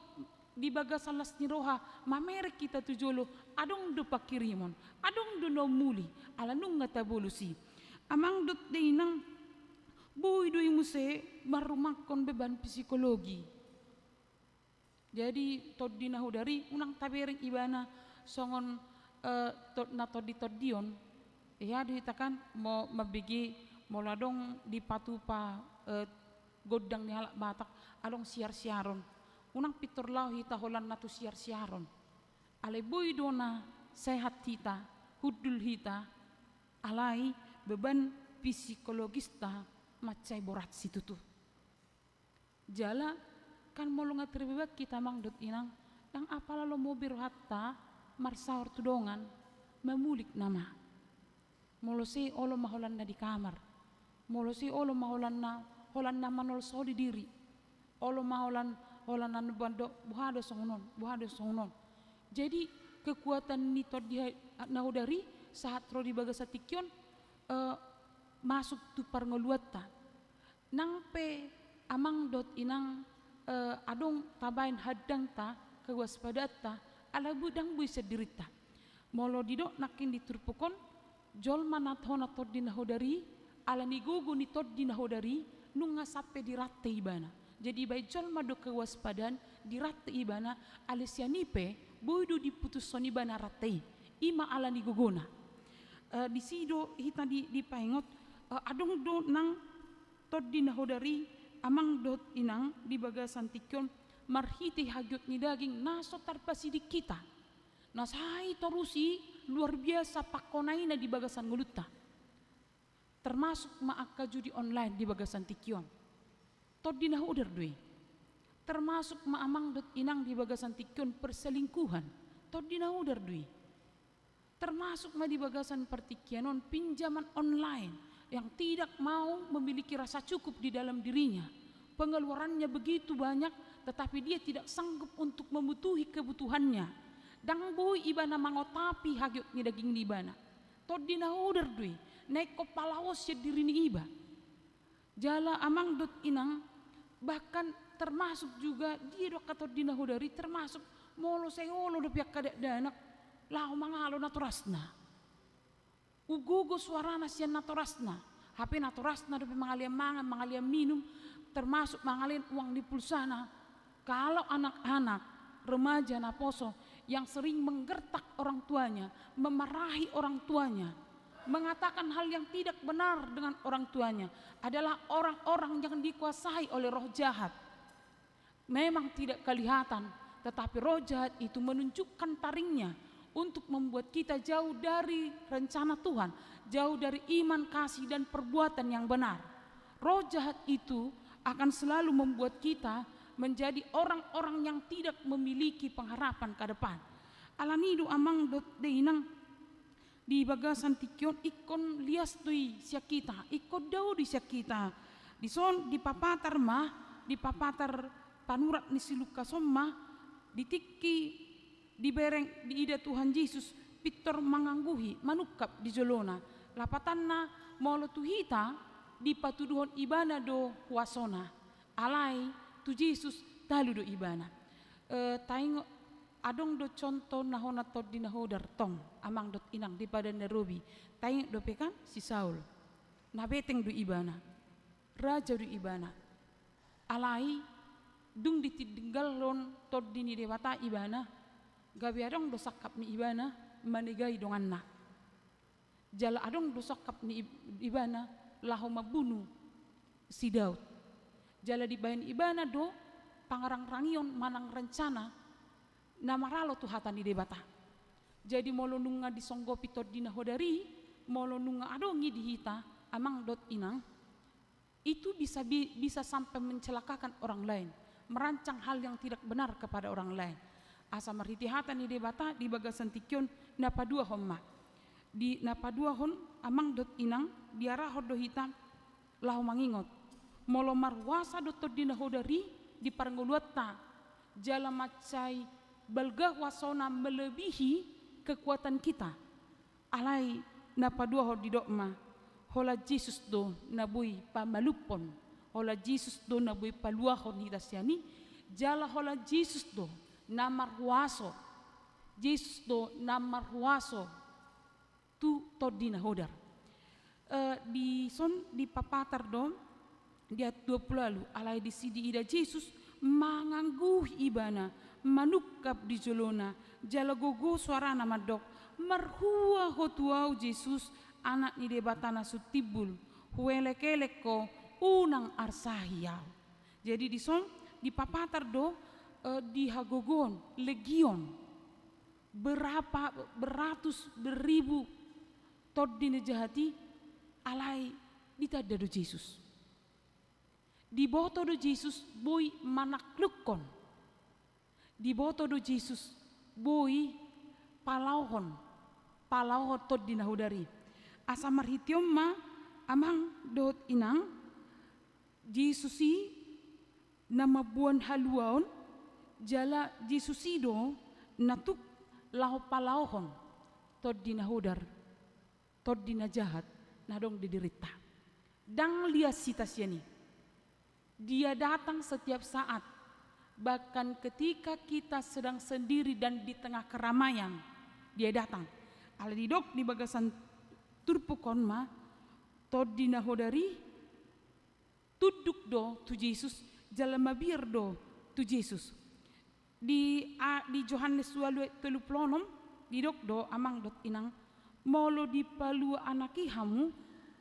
di bagasan las ni roha, mamereng hita tu jolo, adong do pangkirimon, adong do na umuli, ala nunga tabolus i. Amang dohot inang, boi do i muse marrumangkon beban psikologi. Jadi tondi na hodar i unang tabereng ibana songon, eh, to-, na tondi-tondion. Ia do hita kan, mo-, mambege molo adong dipatupa, eh, gondang ni halak Batak, adong siar-siaron. Unang pintor laho hita holan na tu siar-siaron. Alai boi do na sehat hita, hundul hita, alai beban psikologista mansai borat situtu. Jala, kan molo nga terbeban hita amang dohot inang, ndang apala lomo be rohanta marsaor tu dongan, mamulik nama. Molo sai olo ma holan na di kamar. Molo sai olo ma holan na, holan na manolsoli diri. Olo ma holan, holan na nuan do, boha do songon on, boha do songon on. Jadi, kekuatan ni tondi ha-, na hodar i, sahat ro di bagasan tingki on, eh, masuk tu parngoluanta. Nang pe amang dohot inang, eh, adong tabaen handangta, kewaspadaanta, ala boi ndang boi sian dirinta. Molo didok nangkin di turpuk on, jolma na hona tondi na hodar i, ala ni gogo ni tondi na hodar i, nunga sampe di rante ibana. Jadi ibaen jolma do kewaspadaan, di rante ibana, alai sian i pe, boi do diputushon ibana rante i. I ma ala ni gogona. Eh, disi do hita di, dipaingot, eh, adong do nang tondi na hodar i, amang dohot inang, di bagasan tingki on, marhite hagiot ni daging na so tarpasiding hita, na sai torus i luar biasa pangkonaina di bagasan ngolunta. Termasuk ma angka judi online di bagasan tingki on. Tondi na hodar do i. Termasuk ma amang dohot inang di bagasan tingki on perselingkuhan. Tondi na hodar do i. Termasuk ma di bagasan partingkian on pinjaman online yang tidak mau memiliki rasa cukup di dalam dirinya. Pengeluarannya begitu banyak, tetapi dia tidak sanggup untuk memenuhi kebutuhannya. Ndang boi ibana mangotapi hagiot ni daging ni ibana. Tondi na hodar do i, na ingkon palaos sian diri ni iba. Jala amang dohot inang, bahkan termasuk juga dia do angka tondi na hodar i, termasuk molo sai olo dope angka dakdanak laho mangalo natorasna. Ugogo suarana sian natorasna. Hape natorasna dope mangalean mangan, mangalean minum, termasuk mangalean uang ni pulsana. Kalau anak-anak, remaja, naposo yang sering menggertak orang tuanya, memarahi orang tuanya, mengatakan hal yang tidak benar dengan orang tuanya, adalah orang-orang yang dikuasai oleh roh jahat. Memang tidak kelihatan, tetapi roh jahat itu menunjukkan taringnya untuk membuat kita jauh dari rencana Tuhan, jauh dari iman, kasih, dan perbuatan yang benar. Roh jahat itu akan selalu membuat kita menjadi orang-orang yang tidak memiliki pengharapan ke depan. Alani i do amang dohot inang, di bagasan tingki on ingkon lias do i sian hita, ingkon dao do i sian hita. Dison dipapatar ma, dipapatar panurat ni si Lukas on ma, di tingki dibereng, diida Tuhan Jesus pintor mangangguhi, manungkap di jolona. Lapatanna, molo tu hita dipatuduhon ibana do huasona. Alai tu Jesus talu do ibana. Eh, taingot, adong do contoh na hona tondi na hodar tong, amang dohot inang, di Padan na Robi. Taingot dope kan si Saul. Na beteng do ibana. Raja do ibana. Alai dung ditinggalhon tondi ni Debata ibana, gabe adong do sangkap ni ibana manegai donganna. Jala adong do sangkap ni ib-, ibana laho mambunu si Daud. Jala dibahen ibana do pangarangrangion manang rencana na maralo tu hata ni Debata. Jadi molo nunga disonggopi tondi na hodar i, molo nunga adong i di hita, amang dohot inang, itu bisa bi-, bisa sampai mencelakakan orang lain, merancang hal yang tidak benar kepada orang lain. Asa marhite hata ni Debata di bagasan tingki on na paduahon ma. Di na paduahon amang dohot inang, diarahon do hita laho mangingot. Molo marhuasa do tondi na hodar i di parngoluanta, jala mansai balga huasona melebihi kekuatan kita. Alai na paduahon didok ma, holan Jesus do na boi pamalumhon, holan Jesus do na boi paluahon hita sian i, jala holan Jesus do na marhuaso, Jesus do na marhuaso tu tondi na hodar. Eh, dison dipapatar do, di ayat dua pulu ualu, alai disi diida Jesus mangangguhi ibana, manungkap di jolona, jala gogo suarana mandok, "Marhua ho tu ahu Jesus, Anak ni Debata na sun timbul, huelekelek ho, unang arsahi ahu." Jadi dison dipapatar do, eh, di hagogoon, legion. Berapa beratus, beribu tondi na jahat i, alai ditanda do Jesus. Diboto do Jesus boi manaklukhon. Diboto do Jesus boi palaohon, palaohon tondi na hodar i. Asa marhite on ma, amang dohot inang, Jesus i na mamboan haluaon, jala Jesus i do na tuk laho palaohon tondi na hodar, tondi na jahat na adong di dirinta. Ndang lias hita sian i. Dia datang setiap saat, bahkan ketika kita sedang sendiri dan di tengah keramaian, Dia datang. Alai didok di bagasan turpuk on ma, tondi na hodar i tunduk do tu Jesus, jala mabiar do tu Jesus. Di, a, di Johannes ualu ayat tolu pulu onom, didok do, amang dohot inang, molo dipalua Anak i hamu,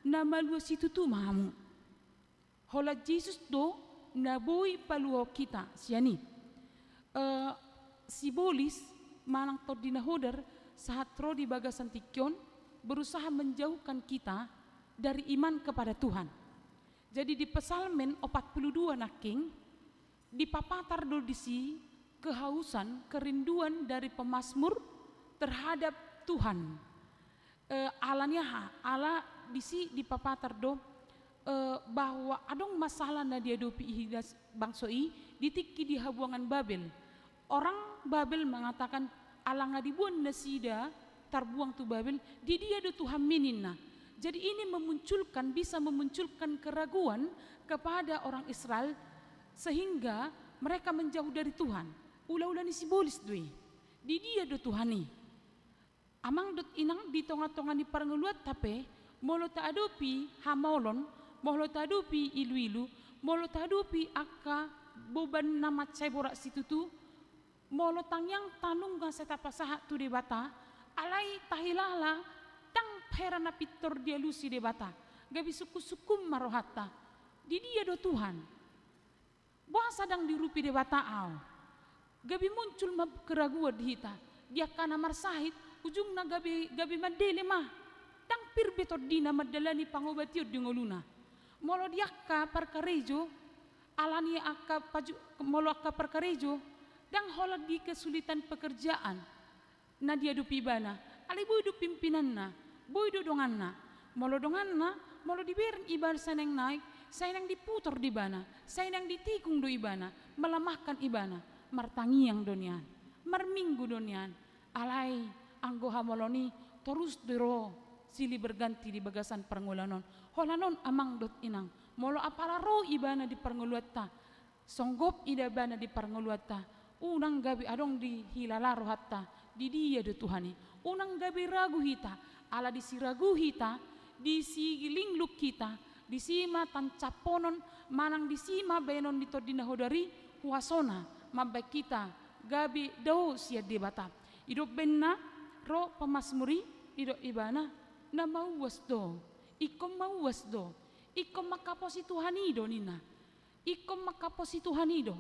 na malua situtu ma hamu. Holan Jesus do na boi paluahon hita sian i. Eh, sibolis manang tondi na hodar sahat ro di bagasan tingki on berusaha menjauhkan kita dari iman kepada Tuhan. Jadi di Psalmen opat puluh dua nangkin, dipapatar do disi kehausan, kerinduan dari pemazmur terhadap Tuhan. Eh, ala ni aha? Ala disi dipapatar do, eh, bahwa adong masalah na diadopi i hidas bangso i di tingki di habuangan Babel. Orang Babel mengatakan, ala nga diboan nasida tarbuang tu Babel, di dia do Tuhanmi ninna. Jadi ini memunculkan, bisa memunculkan keraguan kepada orang Israel, sehingga mereka menjauh dari Tuhan. Ulaula ni sibolis do i. Di dia do Tuhan i? Amang dohot inang, di tongatonga ni parngoluanta pe, molo taadopi hamaolon, molo taadopi iluilu, molo taadopi angka boban na mansai borat situtu, molo tangiang tanunga sai tapasahat tu Debata, alai tahilala ndang hera na pintor dialusi Debata, gabe sungkunsungkun ma rohanta. Di dia do Tuhan? Boasa ndang diurupi Debata ahu? Gabe muncul ma keraguan di hita. Di angka na marsahit, ujungna gabe, gabe mandele ma. Ndang pir be tondina mandalani pangobation di ngoluna. Molo di angka parkarejo, ala ni angka paju-, molo angka parkarejo, ndang holan di kesulitan pekerjaan na diadopi ibana, alai boi do pimpinanna, boi do donganna. Molo donganna, molo dibereng ibana sai naeng naik, sai naeng diputor do ibana, sai naeng ditikung do ibana, melemahkan ibana, martangiang do nian, marminggu do nian, alai anggo hamaolon i torus do ro silih berganti di bagasan parngoluan on. Holan on amang dohot inang, molo apala ro ibana di parngoluanta, songgop ibana di parngoluanta, unang gabe adong dihilala rohanta, di dia do Tuhan i. Unang gabe ragu hita, ala disi ragu hita, disi linglung hita, disi ma tancaphonon, manang disi ma baenon ni tondi na hodar i huasona mambaen hita gabe dao sian Debata. Didok baenna ro pemazmur i, didok ibana, na mauas do, ingkon mauas do, ingkon mangkaposi Tuhan i do ninna. Ingkon mangkaposi Tuhan i do.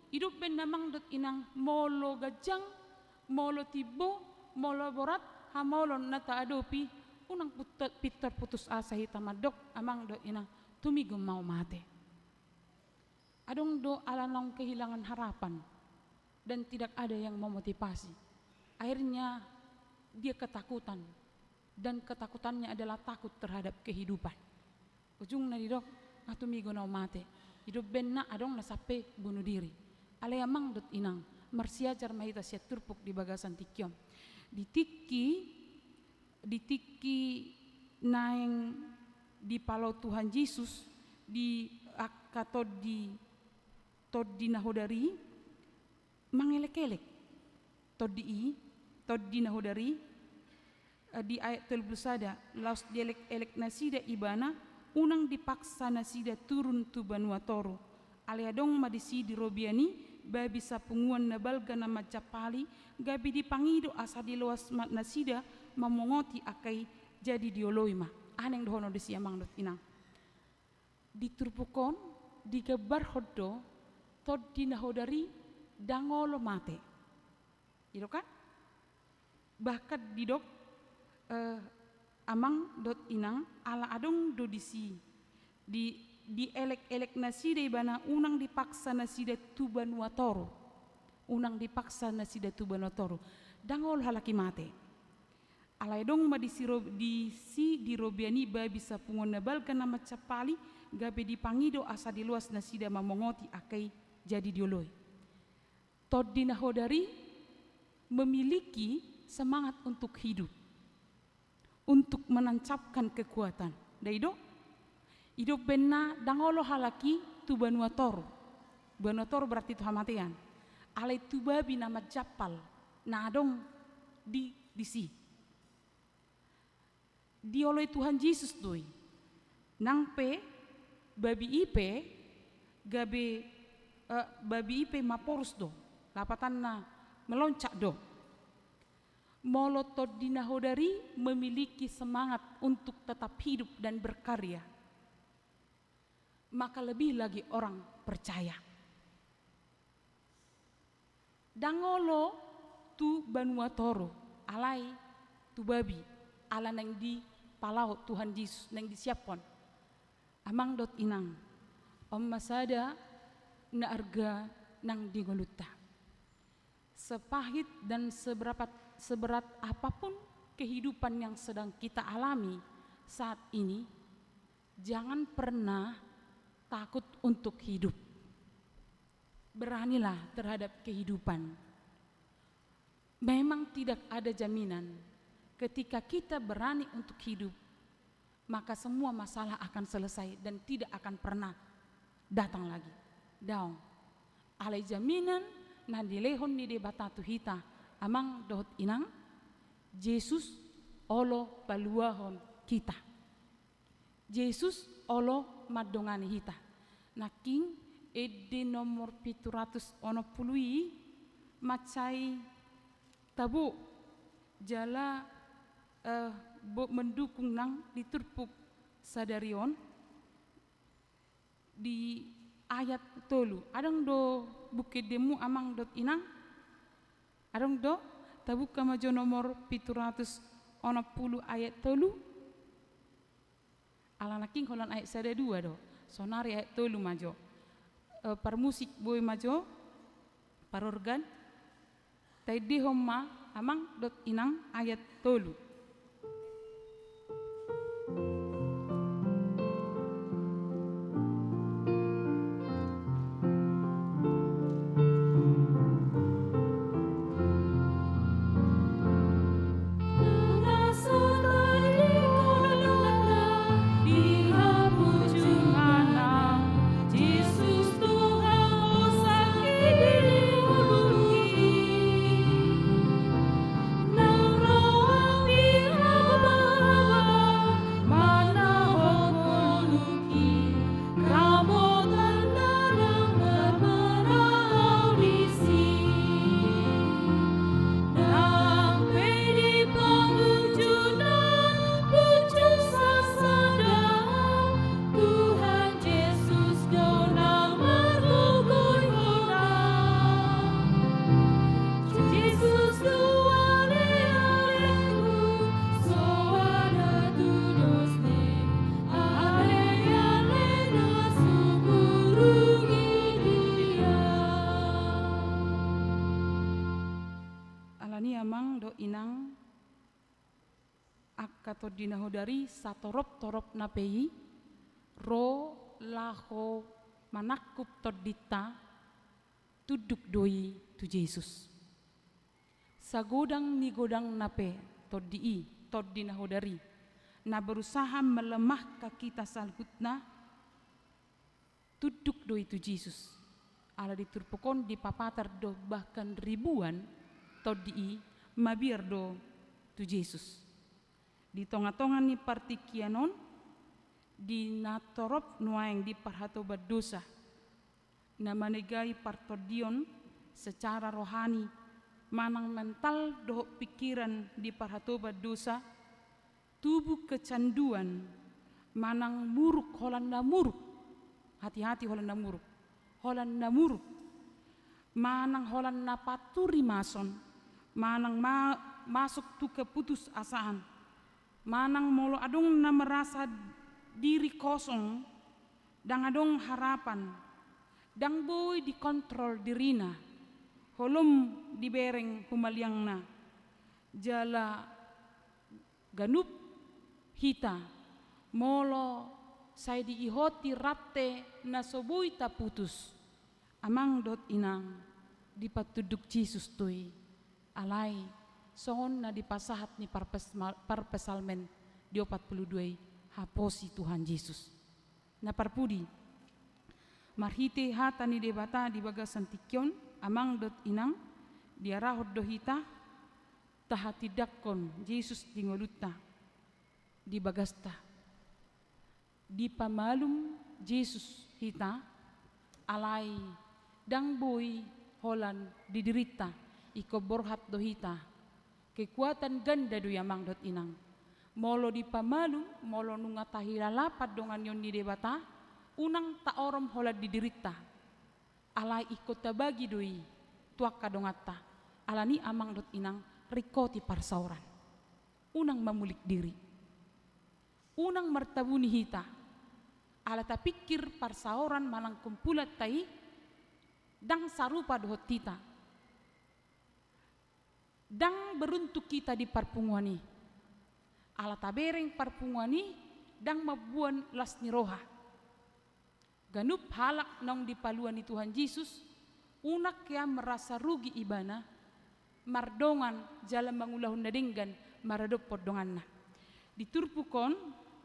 Didok baenna amang dohot inang, molo ganjang, molo timbo, molo borat hamaolon na taadopi, unang put-, pintor putus asa hita mandok amang dohot inang, tumigon ma au mate. Adong do ala naung kehilangan harapan dan tidak ada yang memotivasi. Akhirnya dia ketakutan, dan ketakutannya adalah takut terhadap kehidupan. Ujungna didok, ah, tumigon au mate. Didok baenna adong na sampe bunuh diri. Alai amang dohot inang, marsiajar ma hita sian turpuk di bagasan tingki on. Di tingki, di tingki naeng dipalua Tuhan Jesus di angka tondi, tondi na hodar i, mangelek-elek tondi i, tondi na hodar i, eh, di ayat tolu pulu sada, laos dielek-elek nasida ibana, unang dipaksa nasida turun tu banua toru. Alai adong ma disi di robean i babi sapunguan na balga na manjampali, gabe dipangido asa diloas ma nasida mamongoti angka i, jadi dioloi ma. Aha naeng dohonon disi amang dohot inang? Di turpuk on digambarhon do tondi na hodar i ndang olo mate. Didok kan? Bahkan didok, eh, amang dohot inang, ala adong do disi di, dielek-elek nasida ibana, unang dipaksa nasida tu banua toru. Unang dipaksa nasida tu banua toru. Ndang olo halak i mate. Alai adong ma disi ro-, disi di robean i babi sapunguan na balga na manjampali, gabe dipangido asa diloas nasida mamongoti angka i, jadi dioloi. Tondi na hodar i memiliki semangat untuk hidup, untuk menancapkan kekuatan. Nda i do? Didok baenna ndang olo halak i tu banua toru. Banua toru berarti tu hamatean. Alai tu babi na manjampal na adong di, disi. Dioloi Tuhan Jesus do i. Nang pe babi i pe gabe, eh, babi i pe maporus do. Lapatanna meloncat do. Molo tondi na hodar i memiliki semangat untuk tetap hidup dan berkarya, maka lebih lagi orang percaya. Ndang olo tu banua toru, alai tu babi, ala naeng dipalaho Tuhan Jesus, naeng disiaphon. Amang dohot inang, on ma sada na arga nang di ngolunta. Sepahit dan seberapa, seberat apapun kehidupan yang sedang kita alami saat ini, jangan pernah takut untuk hidup. Beranilah terhadap kehidupan. Memang tidak ada jaminan. Ketika kita berani untuk hidup, maka semua masalah akan selesai dan tidak akan pernah datang lagi. Daong. Alai jaminan na nilehon ni Debata tu hita, amang dohot inang, Jesus olo paluahon hita. Jesus olo mandongani hita. Nangkin ende nomor pitu ratus onom pulu i mansai tabo jala, eh, bo-, mendukung nang di turpuk sadari on di ayat tolu. Adong do buku endemu amang dohot inang? Adong do? Tabuka ma jo nomor pitu ratus onom pulu ayat tolu. Ala nangkin holan ayat sada dua do. Sonari ayat tolu ma jo. Eh, parmusik boi ma jo. Parorgan. Taendehon ma amang dohot inang ayat tolu. Tuhan Jesus do na margogoihon au. Jesus do alealengku, so ada tudos ni aleale na sumurung i dia. Alani amang dohot inang, angka tondi na hodari satoroptoropna pe i ro laho manangkup tondinta, tunduk do i tu Jesus. Sagodang ni godangna pe tondi i, tondi na hodari, na berusaha melemahkan kita saluhutna, tunduk do i tu Jesus. Ala di turpuk on dipapatar do bahkan ribuan tondi i mabiar do tu Jesus. Di tongatonga ni partingkian on, di natorop nuaeng di parhatoban dosa, na manegai partondion secara rohani manang mental dohot pingkiran di parhatoban dosa, tubu kecanduan manang muruk, holan na muruk. Hati-hati holan na muruk. Holan na muruk. Manang holan na paturimason, manang ma-, masuk tu keputusasaan. Manang molo adong na merasa diri kosong, ndang adong harapan, ndang boi dikontrol dirina, holom dibereng humaliangna. Jala ganup hita, molo sai diihoti rante na so boi taputus, amang dohot inang, dipatunduk Jesus do i. Alai songon na dipasahat ni parpesma-, parpsalmen di opat pulu dua i, haposi Tuhan Jesus. Na parpudi, marhite hata ni Debata di bagasan tingki on, amang dohot inang, diarahon do hita tahatindangkon Jesus di ngolunta, di bagasta. Dipamalum Jesus hita, alai ndang boi holan di dirinta, ingkon borhat do hita. Kekuatan ganda do i amang dohot inang. Molo dipamalum, molo nunga tahilala pandonganion ni Debata, unang taorom holan di dirinta. Alai ingkon tabagi do i tu angka donganta. Alani amang dohot inang, ringkoti parsaoran. Unang mamulik diri. Unang martabuni hita. Ala tapingkir parsaoran manang kumpulanta i ndang sarupa dohot hita. Ndang beruntung hita di parpunguan i. Ala tabereng parpunguan i ndang mamboan las ni roha. Ganup halak naung dipalua ni Tuhan Jesus, unang hea merasa rugi ibana, mardongan jala mangulahon na denggan maradophon donganna. Di turpuk on,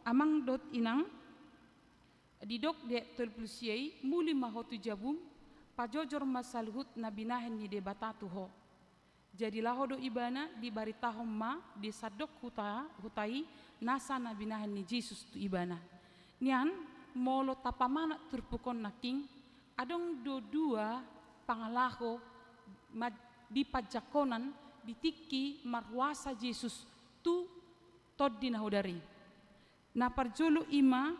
amang dohot inang, didok di ayat tolu pulu sia i, muli ma ho tu jabum, pajojor ma saluhut na binahen ni Debata tu ho. Jadi laho do ibana, dibaritahon ma di sandok huta, huta i nasa na binahen ni Jesus tu ibana. Nian, molo tapamanat turpuk on nangkin, adong do dua pangalaho ma-, di panjangkonan di tingki marhuasa Jesus tu Tondi na Hodar i. Na parjolo i ma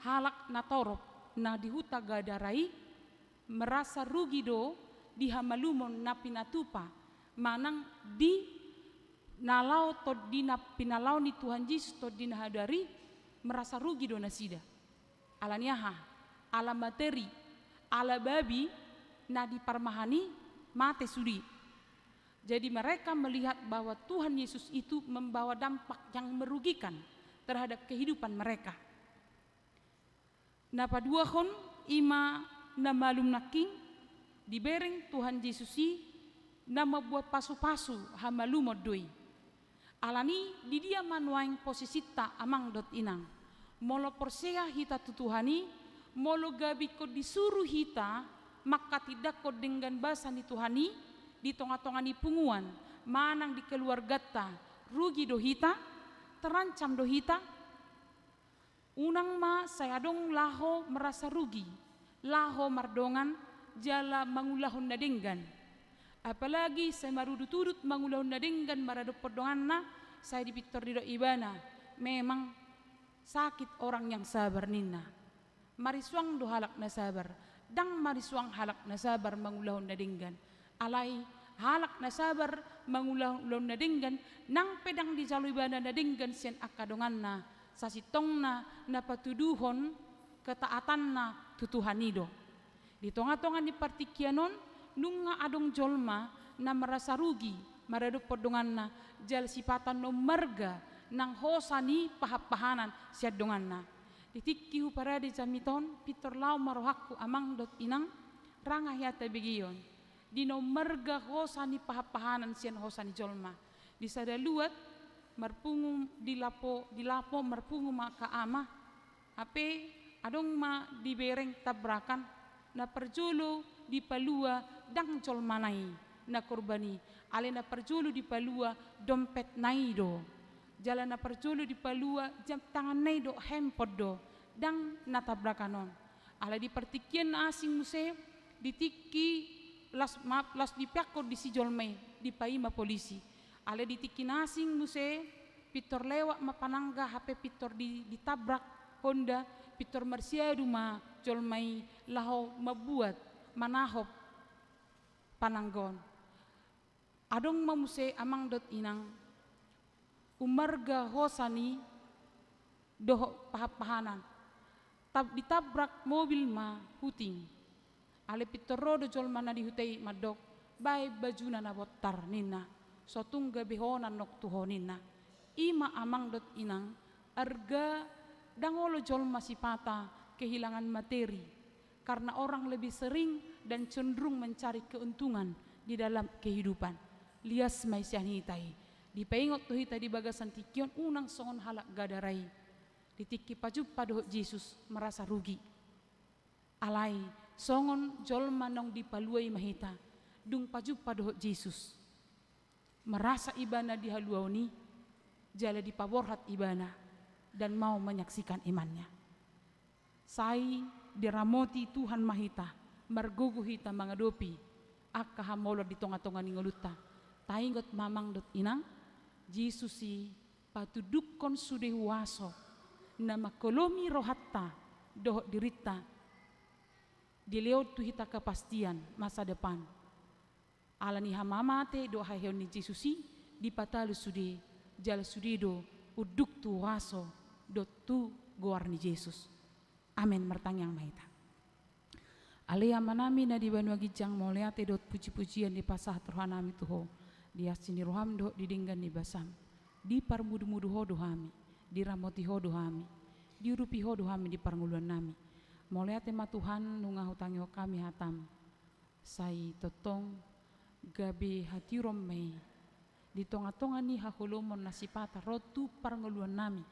halak na torop na di huta Gadara i merasa rugi do di hamalumon na pinatupa manang di na laho Tondi na pinalaho ni Tuhan Jesus Tondi na Hodar i, merasa rugi do nasida. Ala ni aha? Ala materi, ala babi na di parmahan i mate sude. Jadi mereka melihat bahwa Tuhan Yesus itu membawa dampak yang merugikan terhadap kehidupan mereka. Na paduahon i ma na malum nangkin, dibereng Tuhan Jesus i na mamboan pasupasu hamalumon do i. Alani di dia ma nuaeng posisinta amang dohot inang? Molo porsea hita tu Tuhan i, molo gabe ingkon disuru hita manghatindanghon denggan basa ni Tuhan i di tongatonga ni punguan manang di keluarganta, rugi do hita, terancam do hita. Unang ma sai adong laho merasa rugi, laho mardongan jala mangulahon na denggan. Apalagi sai marudutudut mangulahon na denggan maradophon donganna, sai dipintor didok ibana, memang sakit orang yang sabar ninna. Marisuang do halak na sabar, ndang marisuang halak na sabar mangulahon na denggan. Alai halak na sabar mangulahon na denggan, nang pe ndang dijalo ibana na denggan sian angka donganna, sasintongna na patuduhon ketaatanna tu Tuhan i do. Di tongatonga ni partingkian on, nunga adong jolma na merasa rugi maradophon donganna, jala sipata na ummarga nang hosa ni pahanpahanan sian donganna. Di tingki huparade jamita on, pintor laho ma rohangku amang dohot inang, ra nga hea tabegehon di na ummarga hosa ni pahanpahanan sian hosa ni jolma. Di sada luat marpungu di lapo, di lapo marpungu ma angka ama, hape adong ma dibereng tabrakan. Na parjolo dipalua ndang jolmana i na korban i, alai na parjolo dipalua dompetna i do. Jala na parjolo dipalua jam tanganna i do, handphone do, ndang na tabrakan on. Alai di partingkian na asing muse, di tingki las, maaf, las dipeakhon disi jolma i, dipaima polisi. Alai di tingki na asing muse, pintor lewat ma panangga, hape pintor di, ditabrak honda, pintor marsiadu ma jolma i laho mambuat, manahop panangga on. Adong ma muse amang dohot inang, ummarga hosa ni dohot pahanpahanan. Tab-, ditabrak mobil ma huting. Alai pintor ro do jolma na di huta i mandok, baen bajuna na bontar ninna, so tung gabe ho nang tu ho ninna. I ma amang dohot inang, arga ndang olo jolma sipata kehilangan materi, karena orang lebih sering dan cenderung mencari keuntungan di dalam kehidupan. Lias ma i sian hita i. Dipaingot tu hita di bagasan tingki on, unang songon halak Gadara i. Di tingki pajumpa dohot Jesus merasa rugi. Alai songon jolma naung dipalua i ma hita, dung pajumpa dohot Jesus, merasa ibana dihaluaon i, jala dipaborhat ibana, dan mau menyaksikan imannya. Sai diramoti Tuhan ma hita, margogo hita mangadopi angka hamaolon di tongatonga ni ngolunta. Taingot ma amang dohot inang, Jesus i patuduhon sude huaso na mangkolomi rohanta dohot dirinta, dilehon tu hita kepastian masa depan. Ala ni hamamate dohot haheheon ni Jesus i, dipatalu sude, jala sude do unduk tu huaso dohot tu goar ni Jesus. Amen. Martangiang ma hita. Ale Amanami na di banua ginjang, mauliate dohot pujipujian dipasahat rohanami tu Ho, di asi ni roham dohot di denggan ni basam. Diparmudumudu Ho do hami, diramoti Ho do hami, diurupi Ho do hami di parngoluannami. Mauliate ma Tuhan, nunga hutangihon hami hatam. Sai tongtong gabe hatiuron ma i di tongatonga ni haholomon na sipata ro tu parngoluannami,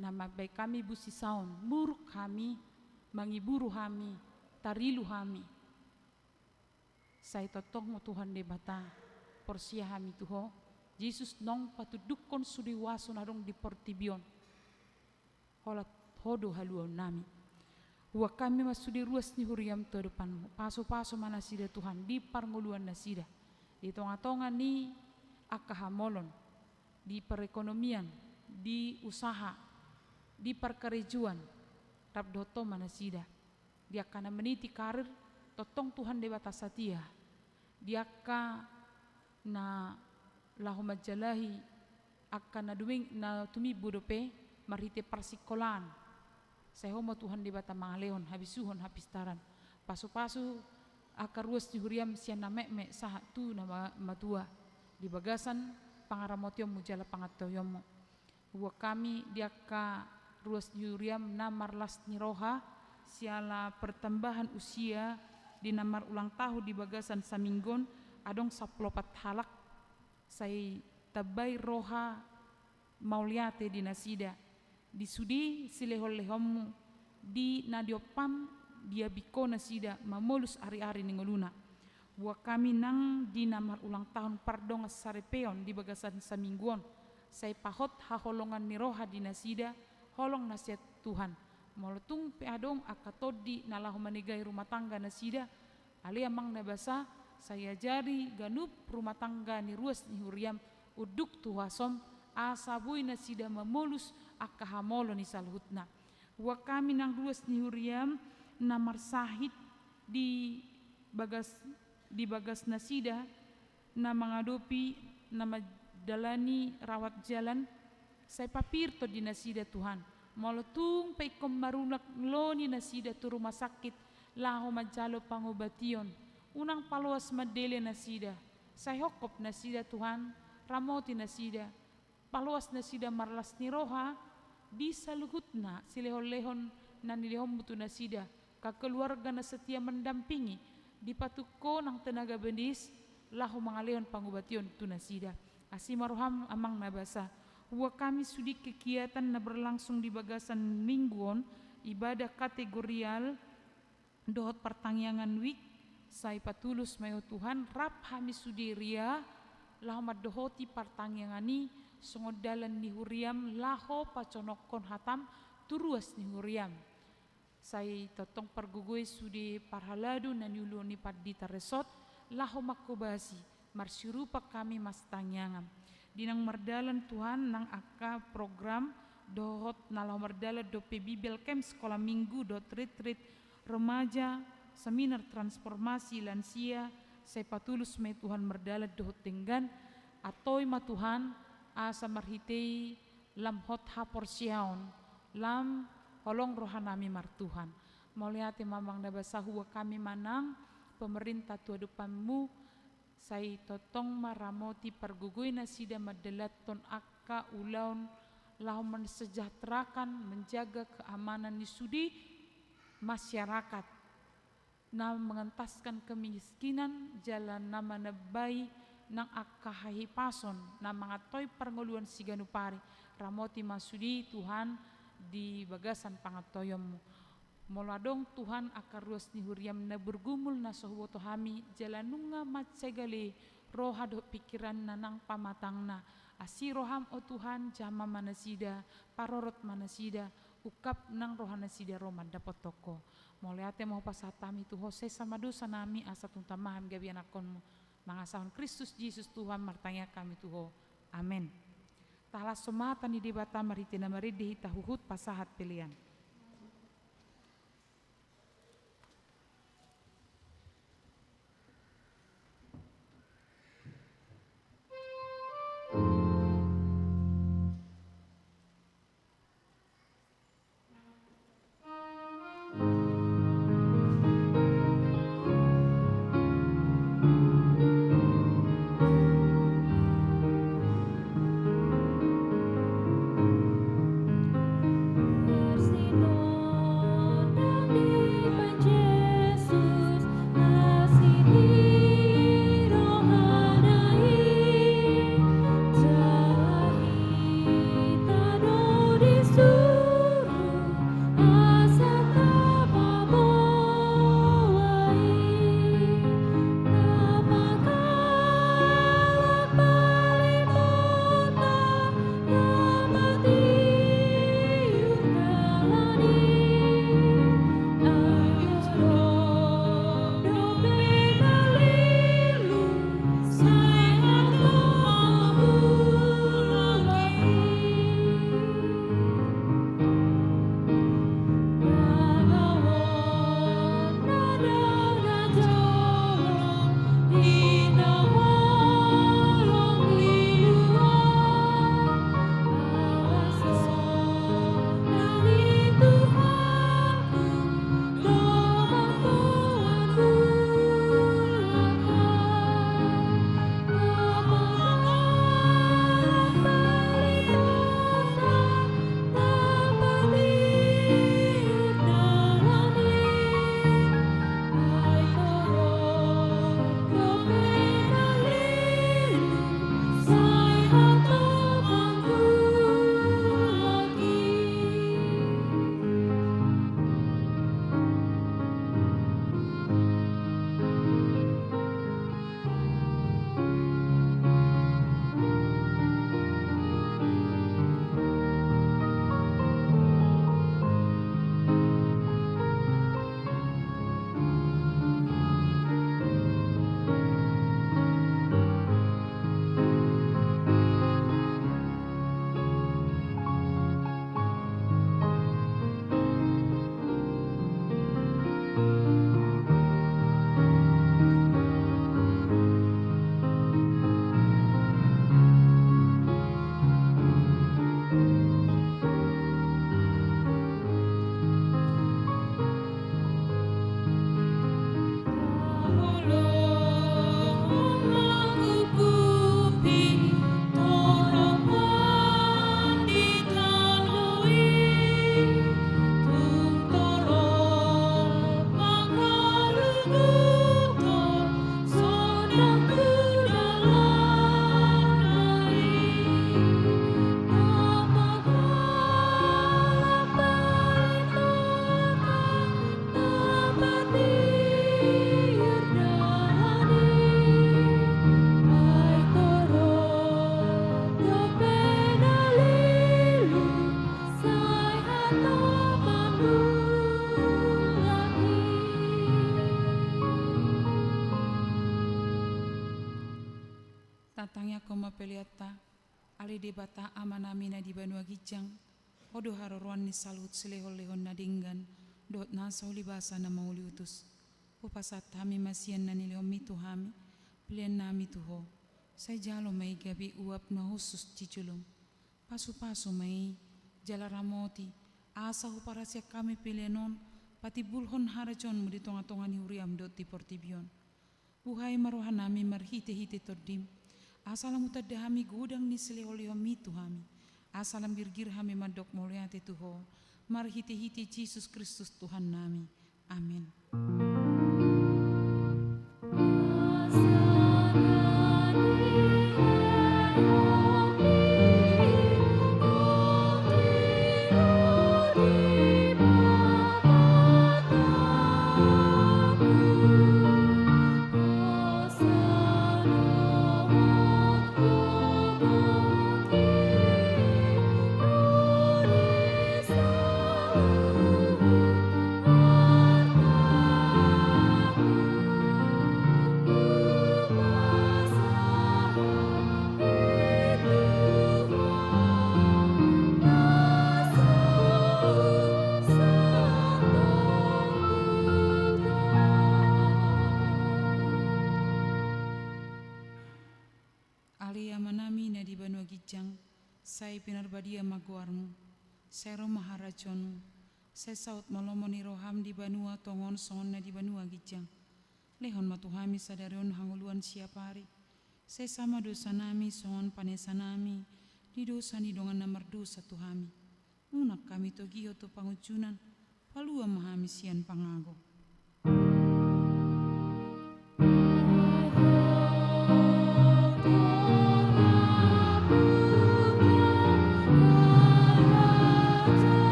na mambahen hami busisaon, muruk hami, mangiburu hami, tarilu hami. Sai tongtong ma Tuhan Debata, porsea hami tu Ho, Jesus, naung patundukkon sude huaso na adong di portibi on. Holan Ho do haluaonnami. Huboan hami ma sude ruas ni huriam tu adopanmu. Pasupasu ma nasida Tuhan di parngoluannasida, di tongatonga ni angka hamolon, di perekonomian, di usaha, di parkarejoan, rap dohot Ho ma nasida. Di angka na meniti karir, tongtong Tuhan Debata satia. Di angka na laho manjalahi angka na dumeng na tumimbo dope marhite parsikolaan. Sai Ho ma Tuhan Debata mangalehon habisuhon hapistaran. Pasupasu angka ruas ni huriam sian na metmet sahat tu na ma-, matua di bagasan pangaramotionmu jala pangantohionmu. Huboan hami di angka ruas ni huriam na marlas ni roha siala pertambahan usia di na marulang tahun di bagasan saminggu on, adong sampulu opat halak. Sai tambai roha mauliate di nasida, di sude silehonlehonmu, di na diompam diabing Ho nasida mamolus ariari ni ngoluna. Huboan hami nang di na marulang tahun pardongansaripeon di bagasan saminggu on, sai pahot haholongan ni roha di nasida, holong na sian Tuhan. Molo tung pe adong angka tondi na laho manegai rumah tangga nasida, ale Amang na basa, sai ajari ganup rumah tangga ni ruas ni huriam unduk tu huasom, asa boi nasida mamolus angka hamolon ni saluhutna. Huboan hami nang ruas ni huriam na marsahit di bagas, di bagas nasida na mangadopi, na mandalani rawat jalan, sai papir tondi nasida Tuhan. Molo tung pe ingkon marulang lobi nasida tu rumah sakit laho manjalo pangobation, unang paloas mandele nasida, sai hongkop nasida Tuhan, ramoti nasida, paloas nasida marlas ni roha di saluhutna silehonlehon na nilehonmu tu nasida, angka keluarga na setia mendampingi, dipatuk Ho nang tenaga medis laho mangalehon pangobation tu nasida. Asi ma roham Amang na basa. Huboan hami sude kegiatan na berlangsung di bagasan minggu on, ibadah kategorial, dohot partangiangan wijk, sai patulus ma i Ho Tuhan, rap hami sude ria laho mandohoti partangiangan i songon dalan ni huriam laho pajonok hatam tu ruas ni huriam. Sai tongtong pargogoi sude parhalado na niuluhon ni pandita resort laho manghobasi. Marsiurupan hami marsitangiangan. Di naung mardalan Tuhan nang angka program dohot na laho mardalan dope Bible Camp, Sekolah Minggu dohot retreat remaja, seminar transformasi lansia, sai patulus ma i Tuhan mardalan dohot denggan, antoi ma Tuhan asa marhite i lam hot haporseaon, lam holong rohanami martuhan. Mauliate ma Amang na basa, huboan hami ma nang pemerintah tu adopanmu, sai tongtong ma ramoti pargogoi nasida mandalanhon angka ulaon laho mensejahterakan, menjaga keamanan ni sude masyarakat, na mengentaskan kemiskinan jala na manambai nang angka hahipason, na mangantoi parngoluan siganup ari. Ramoti ma sude Tuhan di bagasan pangantoionmu. Molo adong Tuhan angka ruas ni huriam na bergumul na so huboto hami jala nunga mansai gale roha dohot pingkiranna nang pamatangna, asi roham o Tuhan, jama ma nasida, parorot ma nasida, ungkap nang roha nasida ro mandapothon Ho. Mauliate ma hupasahat hami tu Ho, sesa ma dosanami asa tung tama hami gabe anakkonmu. Mangasahon Kristus Jesus Tuhan martangiang hami tu Ho. Amen. Talashon ma hata ni Debata marhite na marende hita huhut pasahat pelean. Ho ma peleanta, ale Debata Amanami na di banua ginjang, Ho do haroroan ni saluhut silehon-lehon na denggan dohot nasa ulibasa na mauliutus. Hupasahat hami ma sian na nilehonMi tu hami peleannami tu Ho. Sai jalo ma i gabe uap na hushus di jolom. Pasu-pasu ma i, jala ramoti, asa huparhaseang hami pelean on patimbulhon harajaonMu di tonga-tonga ni huriaM dohot di portibi on. Buhai ma rohanami marhite-hite TondiM, asa lam hutanda hami godang ni silehon-lehonMi tu hami, asa lam girgir hami mandok mauliate tu Ho, marhite-hite Jesus Kristus Tuhannami. Amen. Ale Amanami na di banua ginjang, sai pinarbadia ma goarMu, sai ro ma harajaonMu, sai saut ma lomo ni rohaM di banua tonga on songon na di banua ginjang. Lehon ma tu hami sadari on hangoluan siapari, sesa ma dosanami songon panesanami di dosa ni dongan na mardosa tu hami. Unang hami togihon tu pangunjunan, palua ma hami sian pangago.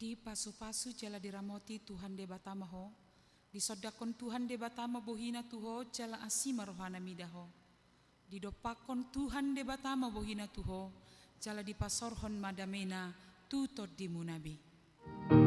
Dipasu-pasu jala diramoti Tuhan Debata ma ho. Disondangkon Tuhan Debata ma bohina tu ho jala asi ma rohana mida ho. Didompakkon Tuhan Debata ma bohina tu ho jala dipasaorhon ma damena tu tondimuna be.